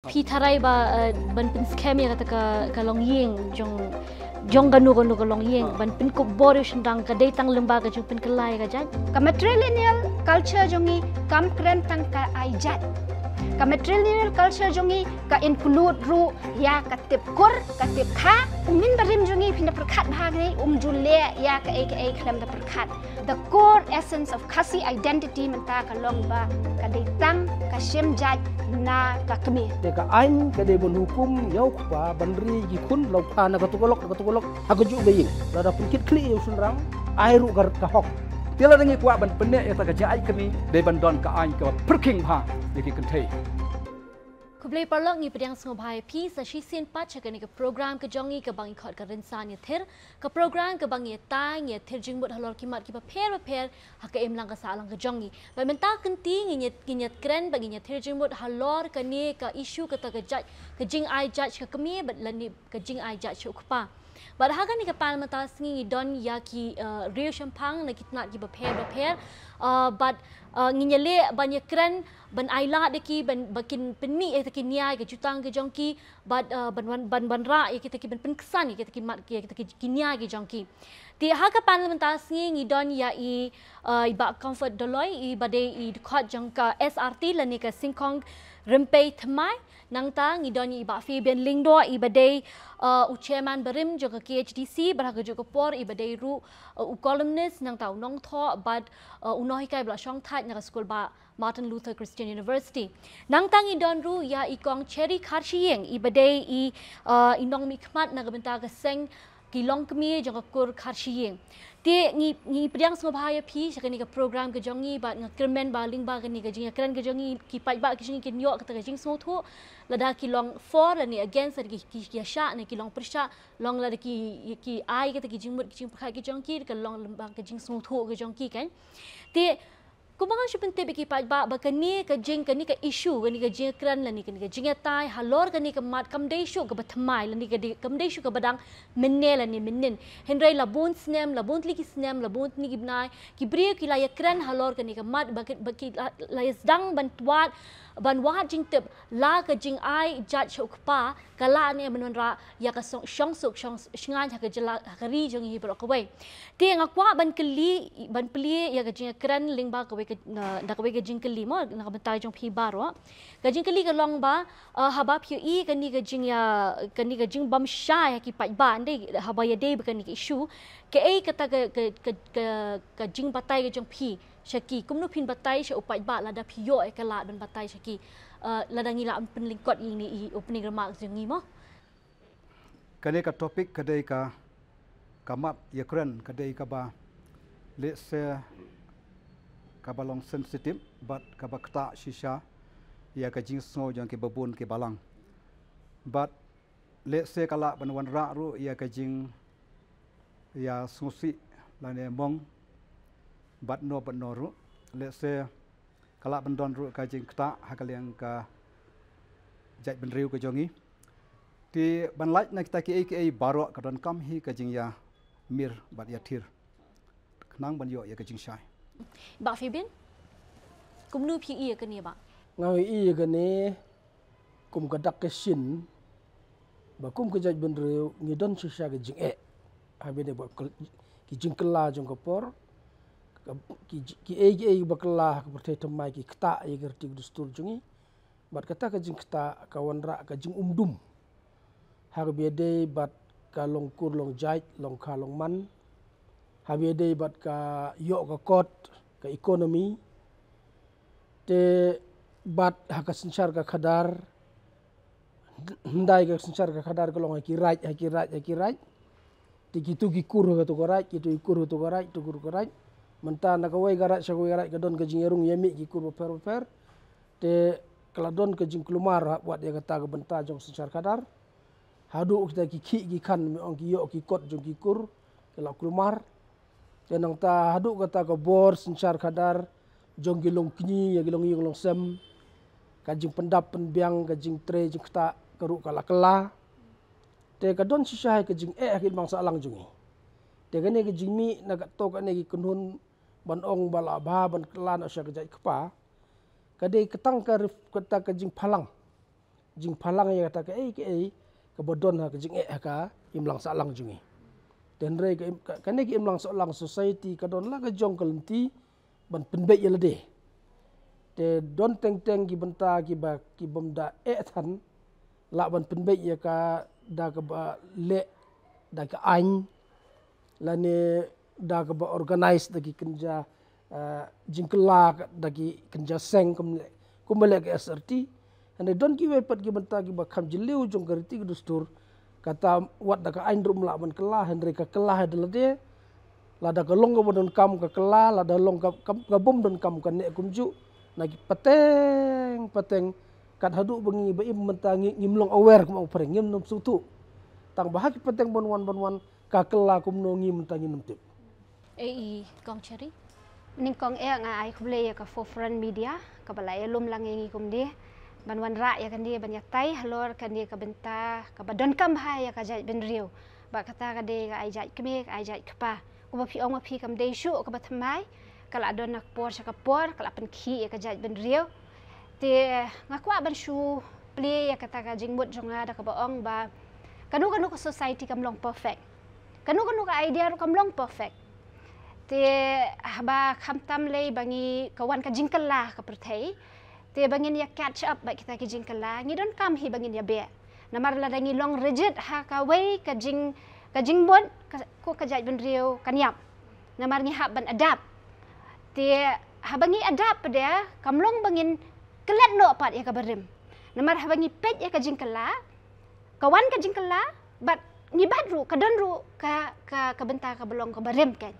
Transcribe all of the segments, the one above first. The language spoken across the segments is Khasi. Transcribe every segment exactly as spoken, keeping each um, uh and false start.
Phi tharai ba, eh, ban pynskhem ïa kata ka, ka longïing jong, jong kano kano ka longïing, ban pynkup bor ïa u shynrang, ka dei tang lyngba ka jingpynkylla ïa ka jait? Ka matrilineal culture jong ngi kam kren tang ka ai jait. Ka matrilineal culture jong ngi ka include ruh ïa ka tip kur, ka tip kha. U mynbarim jong ngi, phin da pyrkhat bha ngi, um ju leh ïa kaei kaei khlem da pyrkhat. The core essence of Khasi identity mynta ka long ba ka dei tang ka shim jait na ka kmie. Te ka aiñ ka dei ban hukum ïa u kpa ban ri ïa ki khun la u kpa na katu ka lok, na katu ka lok, ha kajuh ka ïing. Lada pynkit khlieh ïa u shynrang, ai ruh ka, ka hok. Te lada ngi kwah ban pynneh ïa kata ka jait kmie, dei ban don ka aiñ kaba pyrkhing bha ïa ki kynthei. Khublei paralok, ngi pdiang sngewbha ïa phi sa shisien pat sha kane ka program ka jong ngi kaba ngi khot ka Rynsan Ïathir. Ka program kaba ngi ïatai, ngi ïathir jingmut halor ki mat kiba pher ba pher ha ka imlang ka sahlang ka jong ngi. Bad mynta ka kynti ngin ïa, ngin ïakren bad ngin ïathir jingmut halor kane ka issue kata ka jait, ka jingai jait sha ka kmie bad lane ka jingai jait sha u kpa. Bad ha kane ka panel mynta ka sngi ngi don ïa ki, eh, riew shemphang na ki tnat kiba pher ba pher. Eh, bad, eh, ngin ïaleh ban ïakren, ban ailad ïa ki, ban, ba kin pynmih ïa kita ki nia ïa ka jutang ka jong ki, bad, eh, ban, ban, ban, ban rah ïa kita ki, ban pynksan ïa kita ki mat, ïa kita ki, ki nia ki jong ki. Te ha ka panel mynta ka sngi ngi don ïa i, eh, i Bah Comfort Doloi, iba dei i dkhot jong ka S R T lane ka Syngkong Rympei Thymmai. Nangta ngi don ïa i Bah Fabian Lyngdoh, iba dei, eh, u chairman barim jong ka K H D C, bad ha kajuh ka por iba dei ruh, eh, u columnist, nangta u nongthoh bad, eh, u nonghikai ba la shong thait na ka skul ba Martin Luther Christian University. Nangta ngi don ruh ïa i Kong Cherry Kharshiing, iba dei i, eh, i nongmihkhmat na ka bynta ka seng ki longkmie jong ka kur Kharshiing. Te ngi, ngi pdiang sngewbha ïa phi sha kane ka program ka jong ngi, bad nga kyrmen ba lyngba kane ka jingïakren ka jong ngi, ki paidbah ki jong ngi kin ïoh kata ka jingsngewthuh. Lada ki long for lane against, lada ki, ki, ki ïashah ne ki long pyrshah, long lada ki, ki ai kata ki jingmut ki jingpyrkhat ki jong ki, ka long lyngba ka jingsngewthuh ka jong ki kan. Te kumba nga shu pyntip ïa ki paidbah ba kane ka jing, kane ka issue, kane ka jingkren lane kane ka jingïatai halor kane ka mat kam dei shuh kaba thymmai lane ka dei, kam dei shuh kaba dang mynne lane mynnin. Hynrei la bun snem, la bun tylli ki snem, la bun tylli ki bnai, ki briew ki la ïakren halor kane ka mat, ba ki, ba ki la, la ïasdang ban twad, ban wad jingtip la ka jingai jait sha u kpa ka lah ne ban wanrah ïa ka song, shongsuk shong shngaiñ ha ka jylla, ha ka ri jong ngi baroh kawei. Te nga kwah ban kylli, ban plie ïa ka jingkren lyngba kawei ka, na, na kawei ka jingkylli mo, na ka bynta jong phi baroh. Ka jingkylli ka long ba, eh, haba phi ïohi kane ka jingïa, kane ka jingbymshai ha ki paidbah, hynrei haba ïadei bad kane ka issue, kaei kata ka, ka, ka, ka, ka jingbatai ka jong phi sha ki, kumno phin batai sha u paidbah lada phi ïoh ïa ka lad ban batai sha ki, eh, lada ngi lah pynlyngkot ïa ine i opening remarks jong ngi mo. Kane ka topic ka dei ka, ka mat ïakren ka dei kaba lehse kaba long sensitive bad kaba ktah shisha ïa ka jingsngew jong ki babun ki balang. Bad lehse ka lah ban wanrah ruh ïa ka jing, ïa sngewsih lane mong bad no bad no ruh. Lehse ka lah ban don ruh ka jingktah ha ka liang ka jaitbynriew ka jong ngi. Te ban lait na kita kiei kiei baroh ka donkam hi ka jingïamir bad ïathir khnang ban ïoh ïa ka jingshai. Bah Fabian, kumno phi ïohi ïa kane bah? Nga ïohi ïa kane kum ka dak ka shin ba kum ka jaitbynriew ngi don shisha ka jingeh ha ba ïadei bad ki jingkylla jong ka por, ka, ki, kiei kiei ba kylla ha ka pyrthei thymmai ki ktah ïa ka riti ka dustur jong ngi. Bad kata ka jingktah ka wanrah ka jingumdum ha kaba ïadei bad ka long kur long jait, long kha long man, ha kaba ïadei bad ka ïoh ka kot, ka economy. Te bad ha ka synshar ka khadar, hyndai ka synshar ka khadar ka long ha ki raij, ha ki raij, ha ki raij. Te kito ki kur ha kato ka raij, kito ki kur ha kato ka raij, to kur ka raij. Mynta na kawei ka raij sha kawei ka raij ka don ka jingïarung ïamih ki kur bapher bapher. Te ka la don ka jingkulmar ha wat ïa kata ka bynta jong synshar khadar. Haduh kita ki khih ki khan, me ong ki ïoh ki kot jong ki kur ki la kulmar. Te nangta haduh kata ka bor synshar khadar jong ki longkñi ïa ki longïing longsem, ka jingpyndap pynbiang, ka jingtrei jingktah ka ruh ka la kylla. Te ka don shisha hi ka jingeh ha ki imlang sahlang jong ngi. Te kane ka jingmih na kato kane ki kynhun ban ong ba la bha ban kylla noh sha ka jait kpa, ka dei ka tang ka ref-, kata ka jingphalang jingphalang ïa kata kaei kaei kaba don ha ka jingeh ha ka imlang sahlang jong ngi. Te hynrei ka im-, ka, kane ka imlang sahlang society ka don la ka jong ka lynti ban pynbeit ïa lade. Te don teng teng ki bynta kiba, ki bym da eh than, lah ban pynbeit ïa ka da kaba leh da ka aiñ, lane da kaba organize da ki kynja, eh, jingkylla da ki kynja seng kumne, kumba leh ka S R T. Hynrei don kiwei pat ki bynta kiba kham jylliew jong ka riti ka dustur, kata wat da ka aiñ ruh ym lah ban kylla, hynrei ka kylla ha da lade, lada ka long kaba donkam ka kylla, lada long ka, ka, ka bym donkam ka neh kumjuh. Na ki pateng pateng, kat haduh ba ngi ba im mynta ngi, ngim long aware kum u phareng, ngim nym sngewthuh. Tang ba ha ki pateng ban wan ban wan ka kylla kumno ngi mynta ngim nym tip. Ei, i Kong Cherry. Nyngkong eh nga ai khublei ïa ka Forefront Media kaba la ïalum lang ïa ngi kumne ban wanrah ïa kane ban ïatai halor kane ka bynta kaba donkam bha ïa ka jaitbynriew. Bad kata ka dei ka ai jait kmie, ka ai jait kpa. Kumba phi ong ma phi kam dei shuh kaba thymmai, ka la don na ka por sha ka por, ka la pynkhih ïa ka jaitbynriew. Te nga kwah ban shu plie ïa kata ka jingmut jong nga da kaba ong ba kano kano ka society kam long perfect. Kano kano ka idea ruh kam long perfect. Te haba khamtam lei ba ngi ka wan ka jingkylla ka pyrthei, te ba ngin ïa catch up bad kita ki jingkylla, ngi donkam hi ba ngin ïa beh. Namar lada ngi long rigid ha kawei ka jing, ka jingmut, ka, ko ka jaitbynriew kan ïap. Namar ngi hap ban adapt. Te haba ngi adapt pat de, kam long ba ngin klet noh pat ïa ka barim. Namar haba ngi peit ïa ka jingkylla, ka wan ka jingkylla, bad ngi bat ruh, ka don ruh ka, ka, ka bynta kaba long kaba rim kan.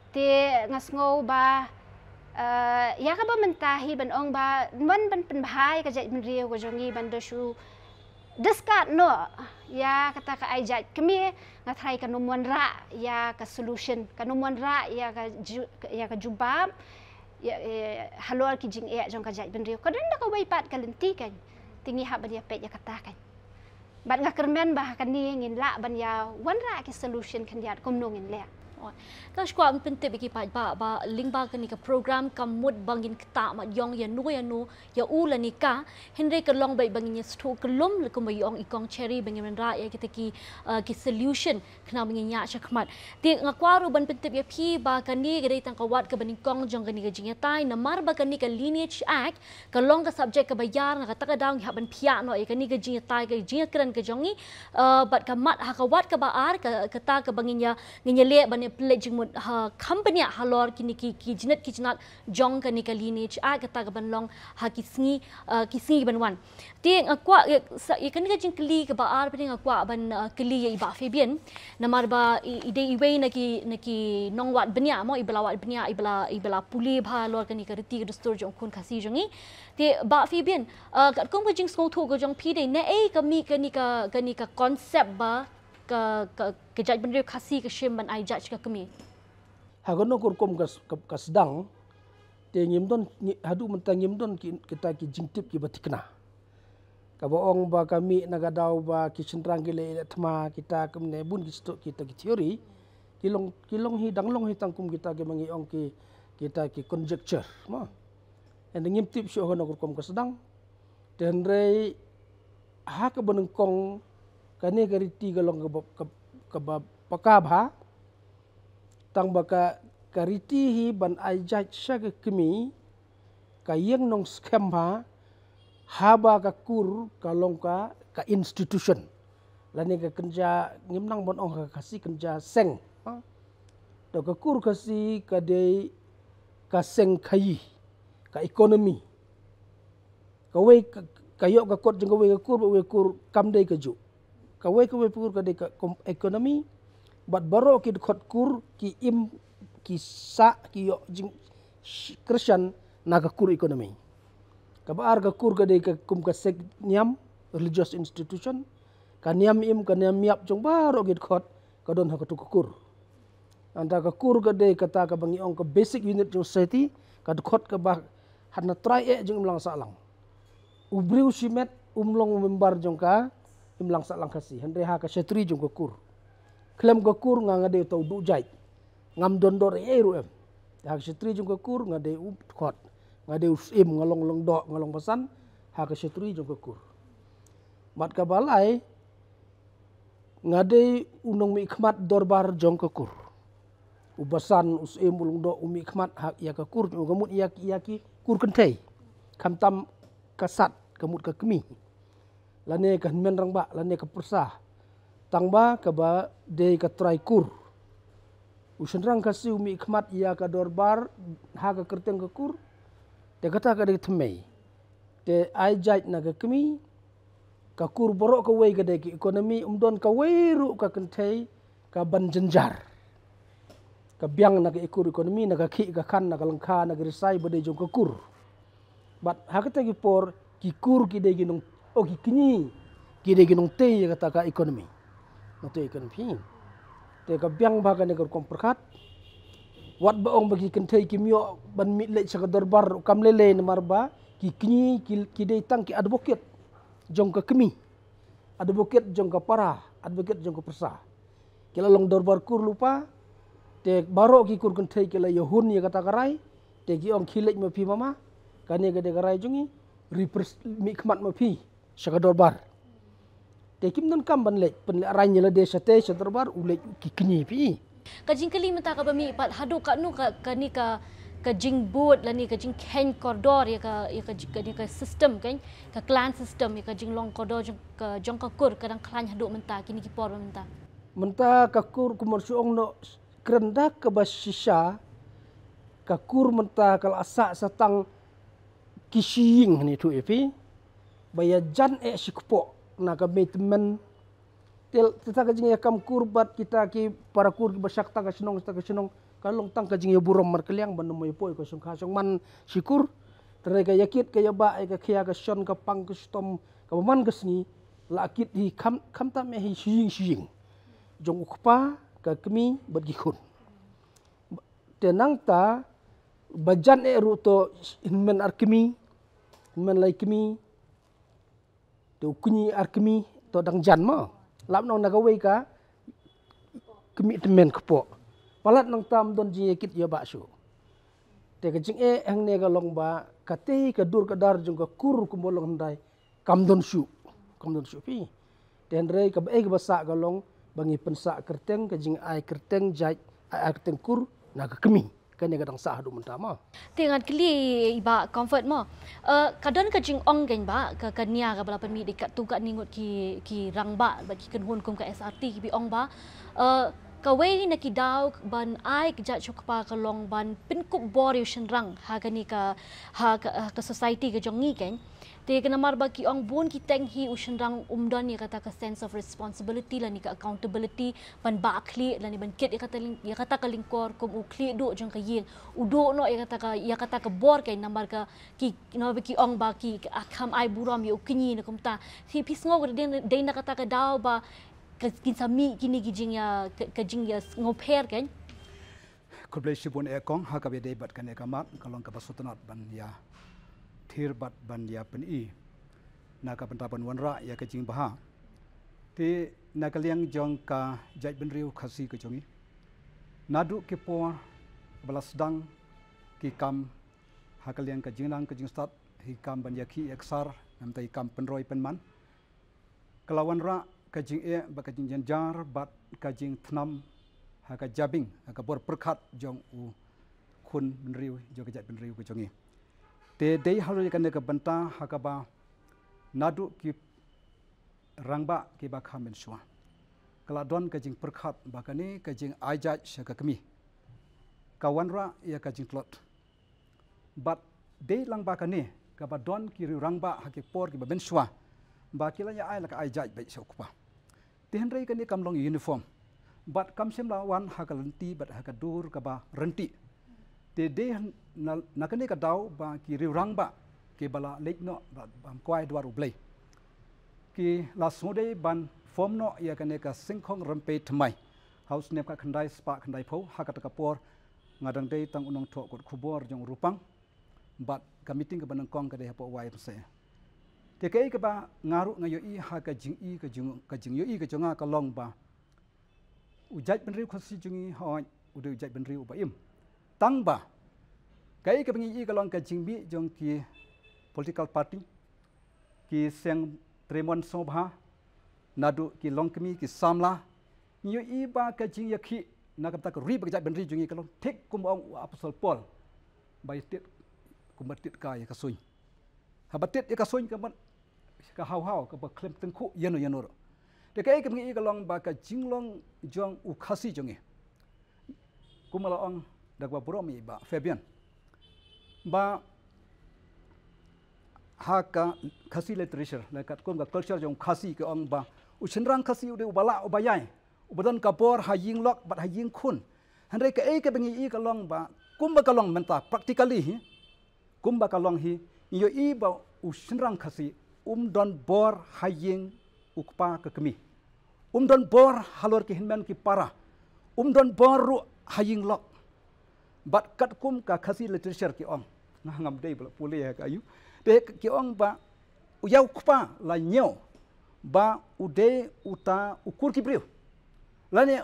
Te nga sngew ba, eh, ïa kaba mynta hi ban ong ba wan ban pynbha ïa ka jaitbynriew ka jong ngi ban da shu discard noh ïa kata ka ai jait kmie, nga tharai kan ym wanrah ïa ka solution, kan ym wanrah ïa ka ju-, ïa ka jubab ïa, eh, halor ki jingeh jong ka jaitbynriew. Ka don da kawei pat ka lynti kan. Te ngi hap ban ïa peit ïa kata kan. Bad nga kyrmen ba ha kane ngin lah ban ïa wanrah ki solution khyndiat kumno ngin leh. Ka shu kwah ban pyntip ïa ki paidbah ba lyngba kane ka program kam mut ba ngin ktah mat ïong ïa no ïa no ïa u lane ka, hynrei ka long beit ba ngin ïa sngewthuh kyllum, kumba i ong i Kong Cherry, ba ngin wanrah ïa kita ki, eh, ki solution khnang ba ngin ïaid shakhmat. Te nga kwah ruh ban pyntip ïa phi ba kane ka dei tang ka wat kaba nyngkong jong kane ka jingïatai, namar ba kane ka Lineage Act ka long ka subject kaba ïar, na kata ka daw ngi hap ban phiah noh ïa kane ka jingïatai, ka jingïakren ka jong ngi. Eh, bad ka mat ha ka wat kaba ar, ka, kata kaba ngin ïa, ngin ïa leh ban ïa pynleit jingmut ha kham bniah halor kine ki, ki jingit ki jingat jong kane ka Lineage Act, kata kaban long ha ki sngi, eh, ki sngi ban wan. Te nga kwah ïa, sa, ïa kane ka jingkylli kaba ar pat nga kwah ban, eh, kylli ïa i Bah Fabian. Namar ba i, i dei iwei na ki, na ki nongwad bniah mo, iba la wad bniah, iba la, iba la pule bha halor kane ka riti ka dustur jong u khun Khasi jong ngi. Te Bah Fabian, eh, katkum ka jingsngewthuh ka jong phi dei naei ka mih kane ka, kane ka concept ba ka, ka, ka jaitbynriew Khasi ka shim ban ai jait ka kmie. Ha kano ka rukom ka, ka, ka sdang, te ngim don, ngi, haduh mynta ngim don ki, kita ki jingtip kiba thikna. Kaba ong ba ka mih na ka daw ba ki shynrang ki leh ïaleh thma, kita kumne bun ki stok kita ki theory, ki long, ki long hi, dang long hi tang kum kita kiba ngi ong ki, kita ki conjecture, mo. Hynrei ngim tip shuh ha kano ka rukom ka sdang. Te hynrei ha kaba nyngkong kane ka riti ka long kaba, ka, kaba paka bha. Tang ba ka, ka riti hi ban ai jait sha ka kmie, ka ïeng nongskhem bha, haba ka kur ka long ka, ka institution. Lane ka kynja, ngim nang ban ong ha ka Khasi kynja seng. Ha? To ka kur Khasi ka dei ka seng khaïi, ka economy. Kawei ka, ka ïoh ka kot jong kawei ka kur, bad kawei ka kur kam dei kajuh. Kawei, kawei ka kur ka dei ka kom-, economy, bad baroh ki dkhot kur ki im, ki sah, ki ïoh jing sh-, kyrshan na ka kur economy. Kaba ar ka kur ka dei ka kum ka seng niam, religious institution, ka niam im, ka niam ïap jong baroh ki dkhot ka don ha katu ka kur. Hynda ka kur ka dei kata kaba ngi ong ka basic unit jong society, ka dkhot kaba hana trai eh jong imlang sahlang. U briew shimet um long u member jong ka imlang sahlang Khasi, hynrei ha ka shatri jong ka kur. Khlem ka kur nga, nga dei uta u duh jait. Ngam don dor ei ei ruh em. Ha ka shatri jong ka kur nga dei u dkhot, nga dei u syiem, nga long lyngdoh, nga long basan ha ka shatri jong ka kur. Bad kaba lai, nga dei u nongmihkhmat dorbar jong ka kur. U basan, u syiem, u lyngdoh, u mihkhmat ha ïa ka kur, u ka mut ïa ki, ïa ki kur kynthei. Khamtam ka sat, ka mut ka kmie. Lane ka hynmen rangbah, lane ka pyrsa. Tang ba kaba dei ka trai kur. U shynrang Khasi u mihkhmat ïa ka dorbar ha ka kyrteng ka kur. Te kata ka dei thymmei. Te ai jait na ka kmie, ka kur baroh kawei ka dei ka economy, um don kawei ruh ka kynthei kaban jynjar. Ka biang na ka kur economy, na ka khih ka khan, na ka lyngkha, na ka risai ba dei jong ka kur. Bad ha kata ki por, ki kur ki dei ki nong, oh, ki kñi, ki dei ki nongtei ïa kata ka economy. Nongtei economy. Te ka biang ba kane ka rukom pyrkhat. Wat ba ong ba ki kynthei kim ïoh ban mih leit sha ka dorbar, kam lei lei, namar ba ki kñi ki, ki dei tang ki advocate jong ka kmie. Advocate jong ka para, advocate jong ka pyrsa. Ki la long dorbar kur lypa, te baroh ki kur kynthei ki la ïahun ïa kata ka rai, te ki ong khie leit ma phi mama, kane ka dei ka rai jong ngi, repres-, mihkhmat ma phi sha ka dorbar. Te kim donkam ban leit, pynlehrain ïa lade shatei sha dorbar, u leit ki kñi phi. Ka jingkylli mynta kaba mih pat, haduh katno ka, kane ka, ka jingbud lane ka jingkheiñ kordor ïa ka, ïa ka, kane ka system kan, ka clan system, ïa ka jinglong kordor jong ka, jong ka kur ka dang khlaiñ haduh mynta, kine ki por mynta. Mynta ka kur kumno shu ong noh, kren da kaba shisha, ka kur mynta ka la sah sa tang ki shi ïing, hangne thuh ïa phi. Ba ïajan eh shi kpoh na ka mei tymmen. Te, te ta ka jingïakam kur bad kita ki para kur kiba sha kata ka shnong, sha kata ka shnong, ka long tang ka jingïaburom markylliang ban ym ïa poi ka shongkha shongman shi kur. Te hynrei ka ïakit ka ïabah, eh, ka khia ka shon, ka pang ka shitom, kaba man ka sngi, la kit hi kham, khamtam eh hi shi ïing shi ïing. Jong u kpa, ka kmie bad ki khun. Te nangta ba jan eh ruh to hynmen ar kmie, hynmen lai kmie, te u kñi ar kmie to dang jan mo. Lap nong na kawei ka kmie tymmen kpoh. Palat nangta ym don jingïakit ïabah shuh. Te ka jingeh hangne ka long ba katei ka dur ka dar jong ka kur kumba long hyndai kam don shuh, kam don shuh phi. Te hynrei kaba ei kaba sah ka long ba ngi pynsah kyrteng, ka jingai kyrteng jait, ai, ai kyrteng kur na ka kmie. Kane ka dang sah haduh mynta mo. Te ngan kylli i Bah Comfort mo. Eh, ka don ka jingong kein Bah, ka, ka nia kaba la pynmih da katto katne ngut ki, ki rangbah bad ki kynhun kum ka S R T kiba ong ba, eh, kawei na ki daw ban ai ka jait sha u kpa ka long ban pynkup bor ïa u shynrang ha kane ka, ha ka, ha ka society ka jong ngi kein. Te ka namar ba ki ong bun ki teng hi u shynrang um don ïa kata ka sense of responsibility lane ka accountability ban bah khlieh lane ban kit ïa kata ling-, ïa kata ka lyngkor kum u khlieh duh jong ka ïing. U duh noh ïa kata ka, ïa kata ka bor kein namar ka ki, namar ba ki ong ba ki, ah, kham ai burom ïa u kñi ne kumta. Phi, phi sngew ka dei, dei na kata ka daw ba ka, kin sa mih kine ki jingïa, ka, ka jingïasngewpher kein. Khublei shibun eh kong, ha kaba ïadei bad kane ka mat, ka long kaba sngewtynnat ban ïa thir bad ban ïa pyni na ka bynta ban wanrah ïa ka jingbha. Te na ka liang jong ka jaitbynriew Khasi ka jong ngi, naduh ki por ba la sdang ki kam ha ka liang ka jingnang ka jingstad, ki kam ban ïakhih ïaksar, namar ki kam pynroi pynman, ka la wanrah ka jingeh bad ka jingjynjar bad ka jingthnam ha ka jabieng, ha ka bor pyrkhat jong u khun bynriew, jong ka jaitbynriew ka jong ngi. Te dei halor kane ka bynta ha kaba naduh ki rangbah kiba kham mynshuwa, ka la don ka jingpyrkhat ba kane ka jingai jait sha ka kmie ka wanrah ïa ka jingtlot. Bad dei lang ba kane kaba don ki riew rangbah ha ki por kiba mynshuwa ba ki la ïa ai la ka ai jait beit sha u kpa. Te hynrei kane kam long uniform bad kam shym la wan ha ka lynti bad ha ka dur kaba ryntih. Te dei na, na kane ka daw ba ki riew rangbah kiba la leit noh bad bam kwai dwar U Blei ki la sngewdei ban form noh ïa kane ka Syngkhong Rympei Thymmai ha u snem khatkhyndai spah khyndaiphew. Ha kata ka por nga dang dei tang u nongthoh kot khubor jong u Rupang bad ka meeting kaba nyngkong ka dei hapoh Y M C A. Te kaei kaba nga ruh nga ïohi ha ka jingi, ka jing, ka jingïohi ka jong nga ka long ba u jaitbynriew Khasi jong ngi hooid u dei u jaitbynriew uba im. Tang ba kaei kaba ngi ïohi ka long ka jingmih jong ki political party, ki seng trei mon sngewbha naduh ki longkmie ki samla. Ngi ïohi ba ka jingïakhih na ka bynta ka ri bad ka jaitbynriew jong ngi ka long thik kumba ong u Apostol Paul ba ïa tied kumba tied ka ïa ka suiñ. Haba tied ïa ka suiñ ka mut ka haw haw kaba khlem tyngkhuh ïano ïano ruh. Te kaei kaba ngi ïohi ka long ba ka jinglong jong u Khasi jong ngi, kumba la ong da kaba burom ïa i Bah Fabian, ba ha ka Khasi literature lane katkum ka culture jong u Khasi ki ong ba u shynrang Khasi u dei uba lah uba ïai, uba don ka bor ha ïing lok bad ha ïing khun. Hynrei kaei kaba ngi ïohi ka long ba kumba ka long mynta practically hi, kumba ka long hi, ngi ïohi ba u shynrang Khasi um don bor ha ïing u kpa ka kmie, um don bor halor ki hynmen ki para, um don bor ruh ha ïing lok. Bad katkum ka Khasi literature ki ong, nga ngam dei ba la pule ha ka aïu, te ki ong ba u ïa u kpa la ñiew ba u dei uta u kur ki briew lane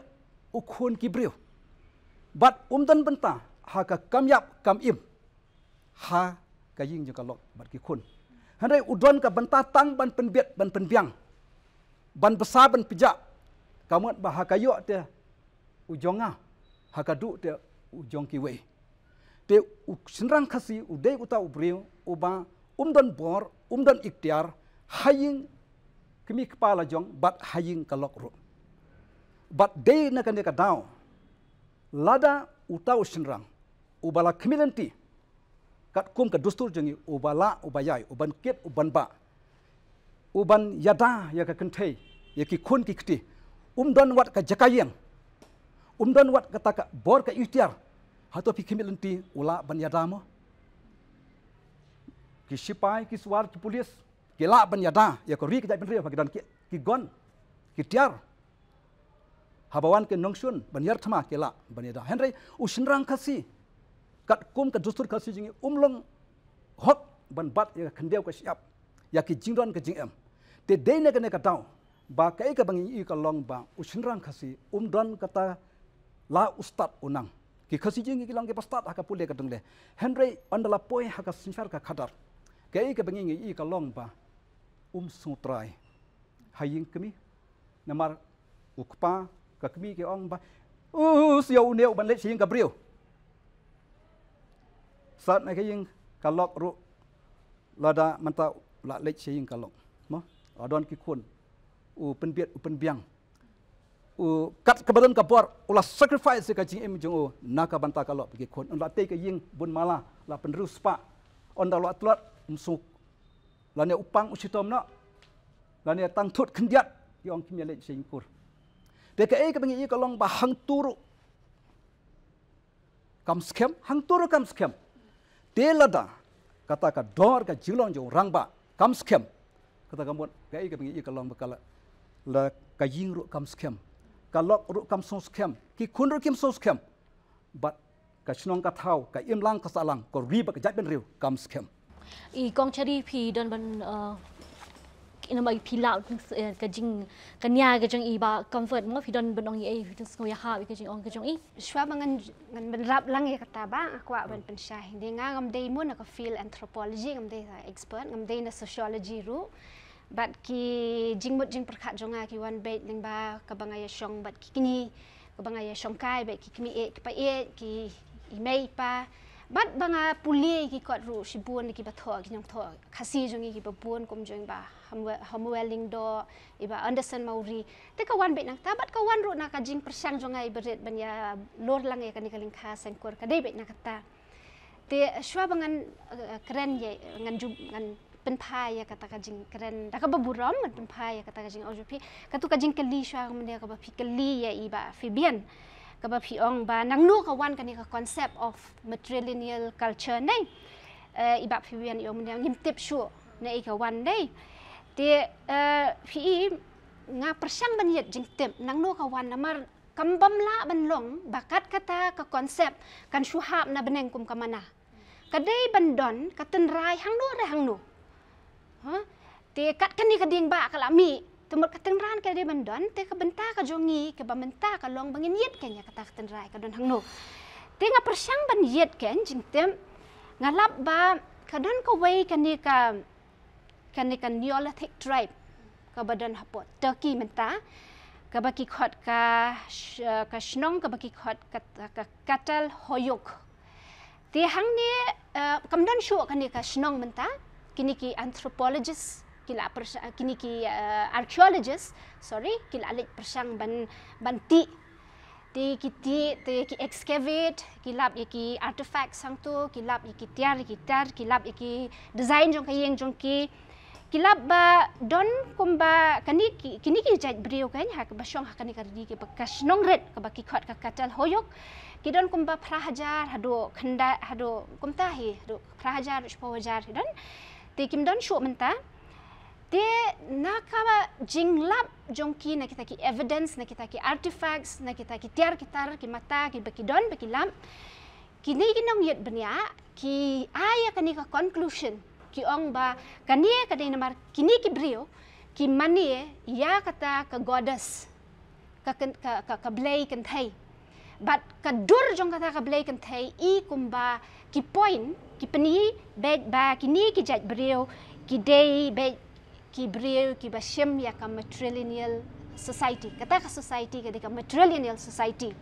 u khun ki briew, bad um don bynta ha ka kam ïap kam im ha ka ïing jong ka lok bad ki khun. Hynrei u don ka bynta tang ban pynbit ban pynbiang, ban bsa ban pynjah. Ka mut ba ha ka ïoh te u jong nga, ha ka duh te u jong kiwei. Te u shynrang Khasi u dei uta u briew uba um don bor, um don iktiar ha ïing kmie kpa la jong bad ha ïing ka lok ruh. Bad dei na kane ka daw, lada uta u shynrang uba la khmih lynti katkum ka dustur jong ngi, uba lah uba ïai, uban kit uban bah, uban ïada ïa ka kynthei, ïa ki khun ki kti, um don wat ka jaka ïeng, um don wat kata ka bor ka iktiar, hato phi khmih lynti u lah ban ïada mo? Ki sipai, ki suwar, ki pulis ki lah ban ïada ïa ka ri ka jaitbynriew, ha ki don ki, ki gun, ki tiar. Haba wan ki nongshun ban ïar thma ki lah ban ïada. Hynrei u shynrang Khasi, katkum ka dustur Khasi jong ngi, um long hok ban bat ïa ka khyndew ka shyiap, ïa ki jingdon ka jingem. Te dei na kane ka daw ba kaei kaba ngi ïohi ka long ba u shynrang Khasi um don kata la u stad u nang. Ki Khasi jong ngi ki long kiba stad ha ka pule ka dongle. Hynrei ynda la poi ha ka synshar ka khadar, kaei kaba ngi ïohi ka long ba um sngewtrai ha ïing kmie. Namar u kpa ka kmie ki ong ba, u siew une u ban leit sha ïing ka briew. Sat na ka ïing ka lok ruh, lada mynta u la leit sha ïing ka lok, mo, u don ki khun, u pynbit u pynbiang, u kat kaba don ka bor u la sacrifice ka jingim jong u na ka bynta ka lok bad ki khun. Ynda la tei ka ïing bun mala, la pynriewspah, ynda la tlot um suk, lane u pang u shitom noh, lane tang thut khyndiat, ki ong kim ïa leit sha ïing kur. Te kaei kaba ngi ïohi ka long ba hangto ruh kam skhem, hangto ruh kam skhem. Te lada kata ka dor ka jinglong jong u rangbah kam skhem, kata ka mut kaei kaba ngi ïohi ka long ba ka la, la ka ïing ruh kam skhem, ka lok ruh kam sngewskhem, ki khun ruh kim sngewskhem. Bad ka shnong ka thaw, ka imlang ka sahlang, ka ri bad ka jaitbynriew kam skhem. I Kong Chari, phi don ban, uh, ina mai phi lah, eh, ka jing, ka nia ka jong i Bah Comfort mo, phi don ban ong ei, phi don sngewbha ïa ka jingong ka jong i. Shuwa ba ngan, ngan bynrap lang ïa kata Bah, nga kwah ban pynshai. Dei nga ngam dei mo na ka field anthropology, ngam dei sa expert, ngam dei na sociology ruh. Bad ki jingmut jingpyrkhat jong nga ki wan beit lyngba kaba nga ïa shong bad ki kñi, kaba nga ïa shong kai bad ki kmie ïeit kpa ïeit, ki i mei i pa. Bad ba nga pule ki kot ruh shibun ki ba thoh, ki nongthoh Khasi jong ngi ki ba bun kum jong Bah Hamwe-, Hamuel Lyngdoh, i Bah Anderson Mawrie. Te ka wan beit na kata, bad ka wan ruh na ka jingpyrshang jong nga i ba rit ban ïa lor lang ïa kane ka lyngkha seng kur, ka dei beit na kata. Te shuwa ba ngan, eh, kren ïa, ngan ju, ngan pynphai ïa kata ka jingkren da kaba burom, ngan pynphai ïa kata ka jingong jong phi. Kato ka jingkylli shuwa ka mynne kaba phi kylli ïa i Bah Fabian, kaba phi ong ba nangno ka wan kane ka concept of matrilineal culture ne. Eh, i Bah Fabian i ong mynne ngim tip shuh naei ka wan ne. Te, eh, phi i, nga pyrshang ban ïit jingtip nangno ka wan namar kam bym lah ban long ba kat kata ka concept kan shu hap na bneng kum ka mana. Ka dei ban don ka tynrai hangno re hangno. Ha? Te kat kane ka dieng ba ka la mih, te mut ka tynrai ka dei ban don, te ka bynta ka jong ngi kaba mynta ka long ba ngin ïit kane ïa kata ka tynrai ka don hangno. Te nga pyrshang ban ïit kane jingtip, nga lap ba ka don kawei kane ka, kane ka Neolithic tribe. kaba don hapoh Turkey mynta, kaba ki khot ka sh-, ka shnong kaba ki khot ka, ka Katal Hoyuk. Te hangne, eh, kam don shuh kane ka shnong mynta, kine ki anthropologist, ki la pyrshang, kine ki, eh, archaeologist, sorry, ki la leit pyrshang ban, ban tih. Te ki tih, te ki excavate, ki lap ïa ki artifacts hangto, ki lap ïa ki tiar, ïa ki tiar, ki lap ïa ki design jong ka ïing jong ki. Ki lap ba don kumba kane ki, kine ki jait briew kan, ha kaba shong ha kane ka ri kaba ka shnong rit, kaba ki khot ka Katal Hoyuk. Ki don kumba phra hajar, haduh khyndai, haduh kumta hi, haduh phra hajar, shiphew hajar hi don. Te kim don shuh mynta. Te na ka jinglap jong ki, na kita ki evidence, na kita ki artifacts, na kita ki tiar ki tar, ki mata, kiba ki don, ba ki lap. Kine ki nongïit bniah, ki ai ïa kane ka conclusion, ki ong ba kane ka dei namar kine ki briew ki mane ïa kata ka goddess, ka kyn-, ka, ka, ka blei kynthei. Bad ka dur jong kata ka blei kynthei i kumba ki point, ki pyni beit ba kine ki jait briew ki dei beit ki briew kiba shim ïa ka matrilineal society. Kata ka society ka dei ka matrilineal society.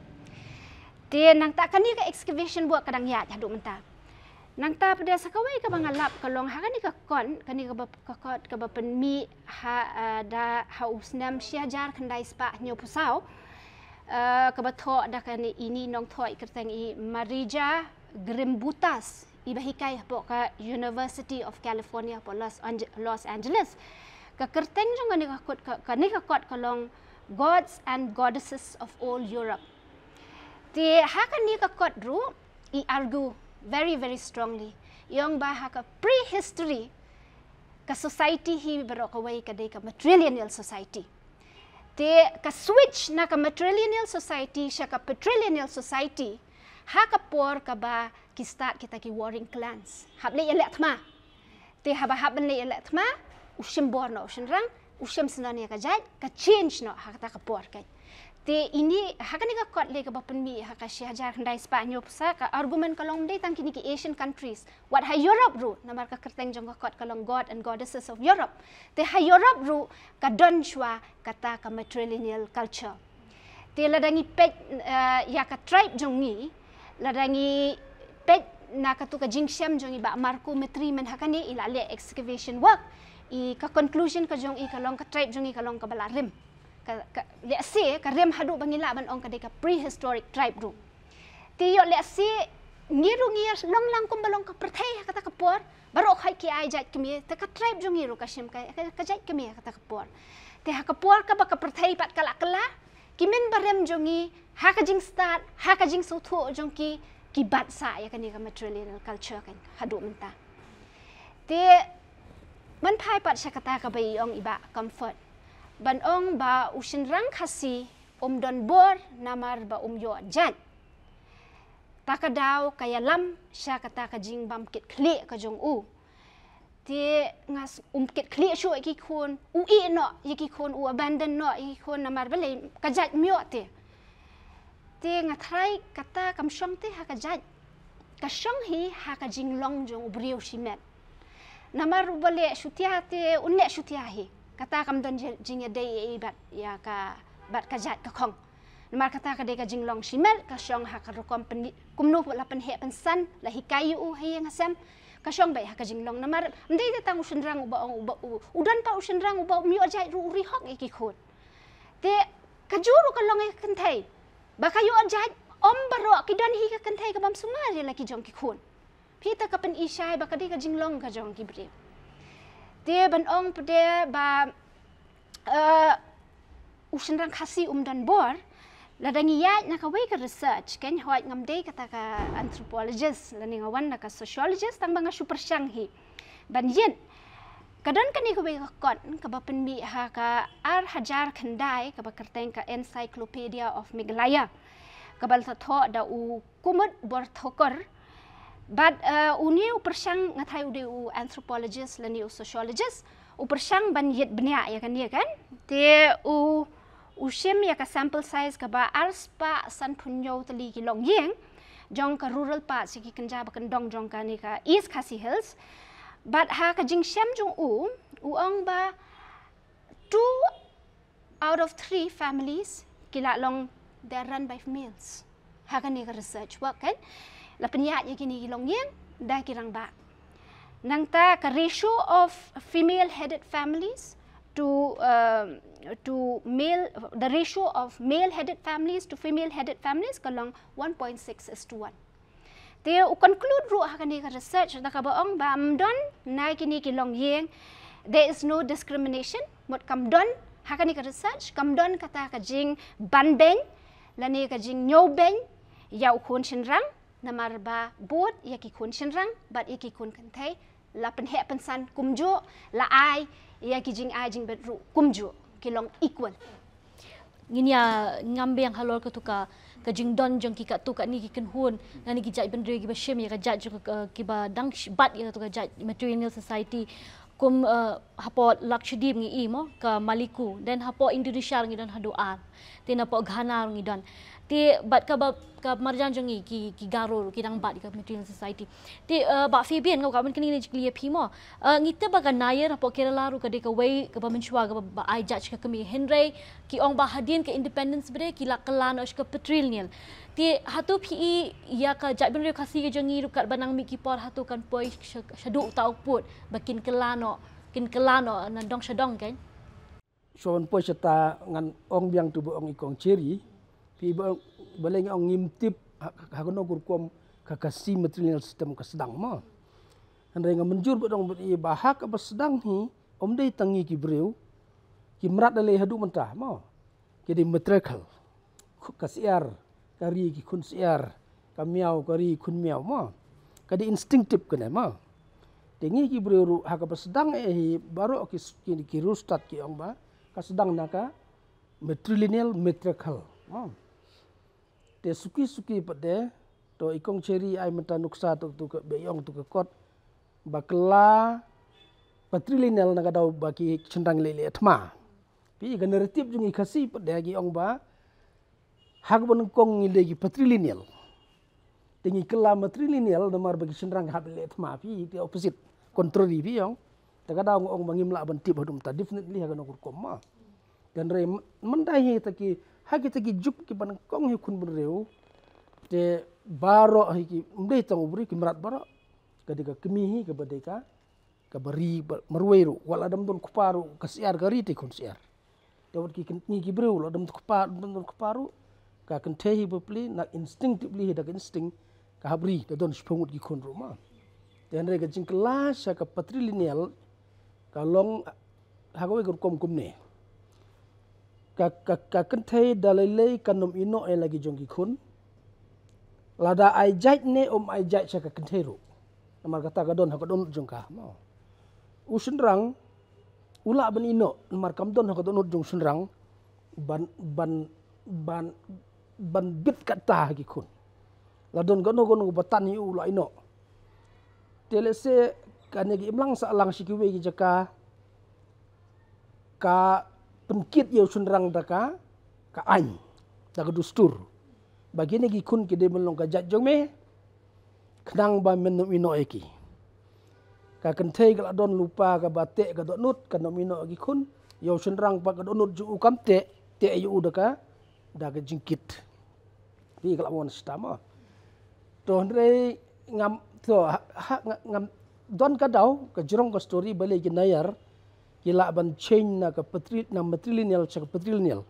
Te nangta kane ka excavation work ka dang ïaid haduh mynta. Nangta pat de sa kawei kaba nga lap ka long ha kane ka kot, kane kaba, ka kot kaba pynmih ha, eh, da ha u snem shi hajar khyndai spah hynñiewphew saw, eh, kaba thoh da kane ine i nongthoh kyrteng i Marija Grymbuttas, iba hikai hapoh ka University of California hapoh Los Ange-, Los Angeles. Ka kyrteng jong kane ka kot ka, kane ka kot ka long Gods and Goddesses of Old Europe. Te ha kane ka kot ruh i argue very, very strongly, i ong ba ha ka prehistory ka society hi baroh kawei ka dei ka matrilineal society. Te ka switch na ka matrilineal society sha ka patrilineal society ha ka por kaba ki start kita ki warring clans. Hap leit ïaleh thma. Te haba hap ban leit ïaleh thma, u shim bor noh u shynrang, u shim syndon ïa ka jait, ka change noh ha kata ka por kan. Te ine, ha kane ka kot lei kaba pynmih ha ka shi hajar khyndai spah hynñiewphew saw, ka argument ka long ym dei tang kine ki Asian countries. Wat ha Europe ruh, namar ka kyrteng jong ka kot ka long God and Goddesses of Europe. Te ha Europe ruh ka don shuwa kata ka matrilineal culture. Te lada ngi peit, eh, ïa ka tribe jong ngi, lada ngi peit na katu ka jingshem jong i Bah Marco Mitri mynta kane, i la leh excavation work, i ka conclusion ka jong i ka long ka tribe jong ngi ka long kaba la rim. Ka, ka, lehse ka rim haduh ba ngi lah ban ong ka dei ka prehistoric tribe ruh. Te ïoh lehse ngi ruh ngi ïa long lang kumba long ka pyrthei ha kata ka por, baroh khoit ki ai jait kmie, te ka tribe jong ngi ruh ka shim ka, ka, ka jait kmie ha kata ka por. Te ha ka por kaba ka pyrthei pat ka la kylla, ki mynbarim jong ngi, ha ka jingstad, ha ka jingsngewthuh jong ki, ki bat sah ïa kane ka matrilineal culture kan haduh mynta. Te mynphai pat sha kata kaba i ong i Bah Comfort, ban ong ba u shynrang Khasi um don bor namar ba um ïoh jait. Ta ka daw ka ïalam sha kata ka jingbym kit khlieh ka jong u. Te nga s-, um kit khlieh shuh ïa ki khun, u ïeh noh ïa ki khun, u abandon noh ïa ki khun namar balei, ka jait ym ïoh te. Te nga tharai kata kam shong te ha ka jait. Ka shong hi ha ka jinglong jong u briew shimet. Namar uba leh shutia te un leh shutia hi. Kata kam don ji-, jingïadei ei ei bad ïa ka, bad ka jait ka khong. Namar kata ka dei ka jinglong shimet, ka shong ha ka rukom pynli-, kumno la pynheh pynsan, la hikai ïa u ha ïing ha sem. Ka shong beit ha ka jinglong namar ym dei tang u shynrang uba ong uba u, u don pat u shynrang uba um ïoh jait ruh u ri hok ïa ki khun. Te kajuh ruh ka long ïa ka kynthei. Ba ka ïoh jait, ym baroh ki don hi ka kynthei kabym sumar ïa la ki jong ki khun. Phi te ka pyni shai ba ka dei ka jinglong ka jong ki briew. Te ban ong pat de ba, eh, u shynrang Khasi um don bor, lada ngi ïaid na kawei ka research, kan hooid ngam dei kata ka anthropologist, lane nga wan na ka sociologist, tang ba nga shu pyrshang hi. Ban ïit, ka don kane kawei ka kot, kaba pynmih ha ka ar hajar khyndai, kaba kyrteng ka Encyclopedia of Meghalaya. Kaba la thoh da u Kumud Borthakul. Bad, eh, une u pyrshang, nga tharai u dei u anthropologist lane u sociologist, u pyrshang ban ïit bniah ïa kane kan. Te u, u shim ïa ka sample size kaba ar spah sanphew hynñiew tylli ki longïing jong ka rural parts, ïa ki kynja ba kyndong jong kane ka East Khasi Hills. Bad ha ka jingshem jong u, u ong ba two out of three families ki la long they're run by males. Ha kane ka research work kan la pynïaid ïa kine ki longïing da ki rangbah. Nangta ka ratio of female headed families to um, to male, the ratio of male headed families to female headed families ka long one point six is to one. Te u conclude ruh ha kane ka research da kaba ong ba ym don na kine ki longïing, there is no discrimination, mut kam don ha kane ka research, kam don kata ka jingbanbeiñ lane ka jingñiewbeiñ ïa u khun shynrang, namar ba bud ïa ki khun shynrang bad ïa ki khun kynthei la pynheh pynsan kumjuh, la ai ïa ki jingai jingbit ruh kumjuh, ki long equal. Ngin ïa ngam biang halor katu ka, ka jingdon jong ki katto katne ki kynhun, lane ki jaitbynriew kiba shim ïa ka jait jong ka, kiba dang sh-, bat ïa katu ka jait matrilineal society. Kum, eh, hapoh Lakshadweep ngi i mo, ka Maluku, then hapoh Indonesia ngi don haduh ar. Te napoh Ghana ngi don. Te bad kaba, ka marjan jong ngi ki, ki Garo ki dang bat ïa ka matrilineal society. Te, eh, Bah Fabian, nga kwah ban kylli ïa phi mo. Eh, ngi tip ba ka Nayar hapoh Kerala ruh ka dei kawei kaba mynshuwa kaba, ba ai jait sha ka kmie, hynrei ki ong ba hadien ka independence ba dei ki la kylla noh sha ka patrilineal. Te hato phi i ïa ka jaitbynriew Khasi ka jong ngi ruh katba nang mih ki por hato kan poi sha, shaduh uta u pud ba kin kylla noh, kin kylla noh nadong shadong kan? Shuwa ban poi shata ngan ong biang tu ba ong i Kong Cherry, phi ba, balei ngi ong ngim tip ha, ha kano ka rukom ka, ka Khasi matrilineal system ka sdang mo. Hynrei nga mynjur ba dang ba i ba ha kaba sdang hi, ym dei tang ngi ki briew ki mrad, da lei haduh mynta mo. Ki dei matriarchal. Khu-, ka syiar ka ri ki khun syiar, ka miaw ka ri khun miaw mo. Ka dei instinctive kane mo. Te ngi ki briew ruh ha kaba sdang eh hi baroh ki, ki, ki riewstad ki ong ba ka sdang na ka matrilineal, matriarchal mo. Te suki suki pat de, to i Kong Cherry ai mynta nuksa tu, tu ka, ba i ong tu ka kot ba kylla patrilineal na ka daw ba ki shynrang leh leh thma. Phi i ka narrative jong i Khasi pat de ki ong ba ha kaba nyngkong ngi dei ki patrilineal. Te ngi kylla matrilineal namar ba ki shynrang hap leh thma, phi i te opposite, contrary phi i ong. Te ka daw nga ong ba ngim lah ban tip haduh mynta definitely ha kano ka rukom mo. Hynrei m-, mynta hi ta ki, ha kita ki juk kiba nyngkong hi khun bynriew. Te baroh hi ki, ym dei tang u briew, ki mrad baroh. Ka dei ka kmie hi kaba dei ka, kaba ri ba marwei ruh, wat la dam don kpa ruh, ka syiar ka ri te khun syiar. Te wat ki kyn-, ngi ki briew la dam kpa, dam don kpa ruh, ka kynthei hi bapli na instinctively hi da ka instinct, ka hap ri, da don shiphew ngut ki khun ruh mo. Te hynrei ka jingkylla sha ka patrilineal ka long ha kawei ka rukom kumne. Ka, ka, ka kynthei da lei lei kan ym ïehnoh ïa la ki jong ki khun. Lada ai jait ne ym ai jait sha ka kynthei ruh. Namar kata ka don ha ka dohnud jong ka mo. U shynrang u lah ban ïehnoh namar kam don ha ka dohnud jong u shynrang ban, ban, ban, ban bit kata ha ki khun. La don kano kano ba tan ïa u la ïehnoh. Te lehse kane ka imlang sahlang sha kiwei ki jaka ka pynkit ïa u shynrang da ka, ka aiñ, da ka dustur. Ba kine ki khun ki dei ban long ka jait jong me, khnang ba men ym ïehnoh ïa ki. Ka kynthei ka la don lypa kaba teh ka dohnud, kan ym ïehnoh ïa ki khun, ïa u shynrang pat ka dohnud jong u kam teh, teh ïa u da ka, da ka jingkit. Phi ka la wan stam ah. To hynrei ngam, to ha, ha, nga-, ngam don ka daw, ka jrong ka story balei ki Nayar ki lah ban change na ka patri-, na matrilineal sha ka patrilineal.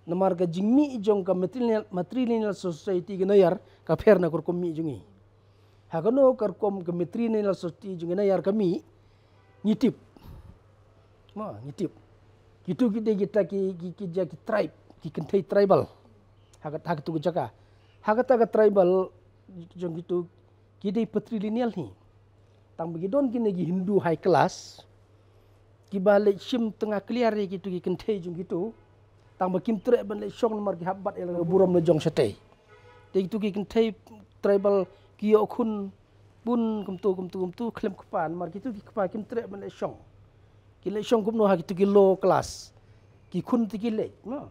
Namar ka jingmih jong ka matrilineal, matrilineal society ki Nayar ka pher na ka rukom mih jong ngi. Ha kano ka rukom ka matrilineal society jong ki Nayar ka mih, ngi tip. Ma, ngi tip. Kitu ki dei kita ki, ki, ki ja ki tribe, ki kynthei tribal. Ha ka, ha kitu ki jaka. Ha kata ka tribal jong kitu ki dei patrilineal hi. Tang ba ki don kine ki Hindu high class kiba leit shim tnga kliar ïa kitu ki kynthei jong kitu. Tang ba kim treh ban leit shong namar ki hap bat ïa la ka burom la jong shatei. Te kitu ki kynthei tribal ki ïoh khun bun kumtu, kumtu, kumtu khlem kpa namar kitu ki kpa kim treh ban leit shong. Ki leit shong kumno ha kitu ki low class. Ki khun te ki leit, ma.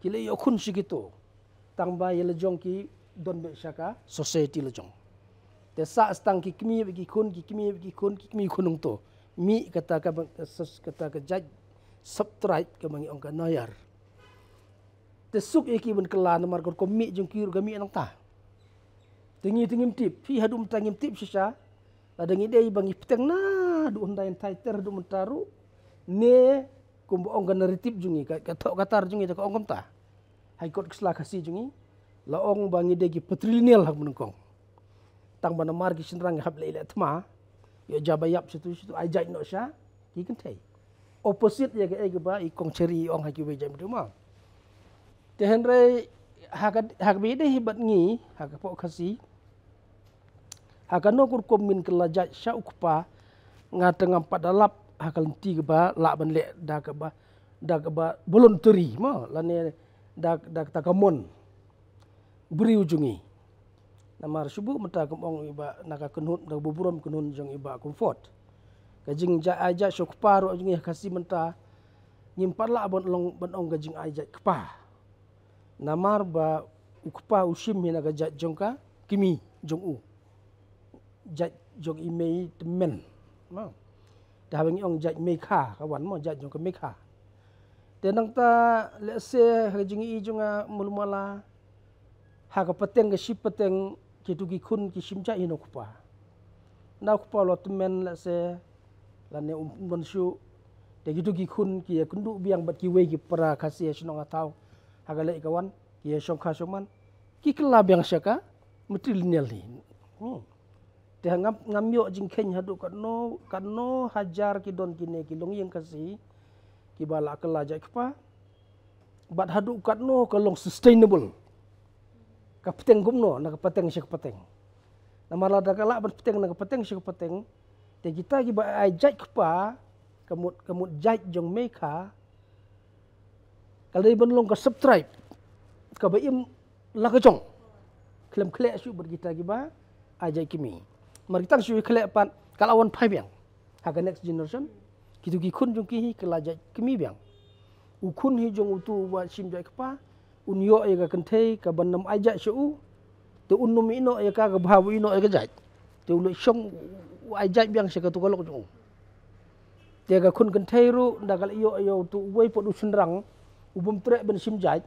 Ki leit ïoh khun sha kitu. Tang ba ïa la jong ki don beit sha ka society la jong. Te sah tang ki kmie bad ki khun, ki kmie bad ki khun, ki kmie khun nangto. Mih kata ka, kata ka jait Subtribe kaba ngi ong ka Nayar. Te suk ïa ki ban kylla namar ka rukom mih jong ki ruh ka mih nangta. Te ngi te ngim tip, phi haduh mynta ngim tip shisha. Lada ngi dei ba ngi pteng naduh hyndai hynthai ter haduh mynta ruh. Ne kumba ong ka narrative jong ngi, ka, ka thoh ka tar jong ngi te ka ong kumta. High Court ka sla Khasi jong ngi la ong ba ngi dei ki patrilineal ha kaba nyngkong. Tang ba namar ki shynrang ki hap leh leh thma, ïoh ja ba ïap shitu shitu, ai jait noh sha ki kynthei. Opposite ïa kaei kaba i Kong Cherry i ong ha kiwei jait mynta ma. Te hynrei ha ka, ha kaba ïadei hi bad ngi ha ka pok Khasi, ha kano ka rukom ngin kylla jait sha u kpa, nga te ngam pat da lap ha ka lynti kaba lah ban leh da kaba, da kaba voluntary ma, lane da, da kata ka mon briew jong ngi. Namar shu buh mynta kum ong i Bah, na ka kynhun, na ka burom kynhun jong i Bah Comfort. Ka jingjait ai jait sha u kpa ruh jong ngi ha Khasi mynta, ngim pat lah ban long, ban ong ka jingai jait kpa. Namar ba u kpa u shim hi na ka jait jong ka kmie jong u. Jait jong i mei tymmen. Ma. Te haba ngi ong jait mei kha, ka wan ma, jait jong ka mei kha. Te nangta lehse ha ka jingi jong nga, Mulmala, ha ka pateng, ka shi pateng, kitu ki khun ki shim jait hi na u kpa. Na u kpa u la tymmen lehse, lane um, um don shuh. Te kitu ki khun ki ïakynduh biang bad kiwei ki para Khasi ha shnong ha thaw, ha ka leit ka wan, ki ïashongkha shongman, ki kylla biang sha ka matrilineal hi. Hmm. Te ngam, ngam ïoh jingkheiñ haduh katno, katno hajar ki don kine ki longïing Khasi kiba la kylla jait kpa. Bad haduh katno ka long sustainable. Ka pateng kumno, na ka pateng sha ka pateng. Namar lada ka lah ban pateng na ka pateng sha ka pateng, te kita kiba ai jait kpa, ka mut, ka mut jait jong mei kha, ka dei ban long ka subtribe kaba im la ka jong. Khlem khleh shuh bad kita kiba ai jait kmie. Mar kita shu khleh pat ka la wan phai biang ha ka next generation. Kitu ki khun jong ki hi ki la jait kmie biang. U khun hi jong utu uba shim jait kpa, un ïoh ïa ka kynthei kaban ym ai jait sha u. Te un ym ïehnoh ïa ka, ka bha ba u ïehnoh ïa ka jait. Te u leit shong, u ai jait biang sha katu ka lok jong u. Te ka khun kynthei ruh, nda ka la ïoh ïa utu uwei pat u shynrang u bym treh ban shim jait,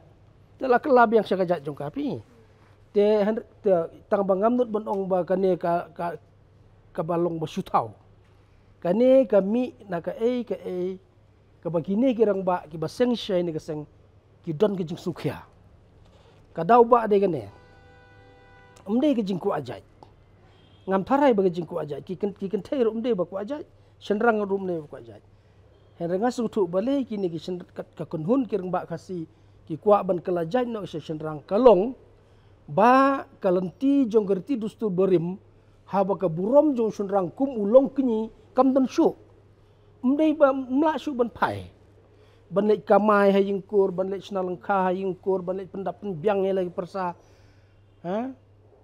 te la kylla biang sha ka jait jong ka phi. Te hynrei, te tang ba ngam nud ban ong ba kane ka, ka, kaba long ba shu thaw. Kane ka mih na kaei kaei kaba kine ki rangbah kiba seng shai ne ka seng ki don ka jingsngewkhia. Ka daw ba dei kane, ym dei ka jingkwah jait. Ngam tharai ba ka jingkwah jait, ki kyn-, ki kynthei ruh ym dei ba kwah jait, shynrang ruh ym dei ba kwah jait. Hynrei nga sngewthuh balei kine ki shyn-, ka, ka kynhun ki rangbah Khasi ki kwah ban kylla jait noh sha shynrang ka long ba ka lynti jong ka riti dustur barim, haba ka burom jong shynrang kum u longkñi kam don shuh. Ym dei ba ym lah shuh ban phai, ban leit kamai ha ïing kur, ban leit shna lyngkha ha ïing kur, ban leit pyndap pynbiang ïa la ki pyrsa. Ha?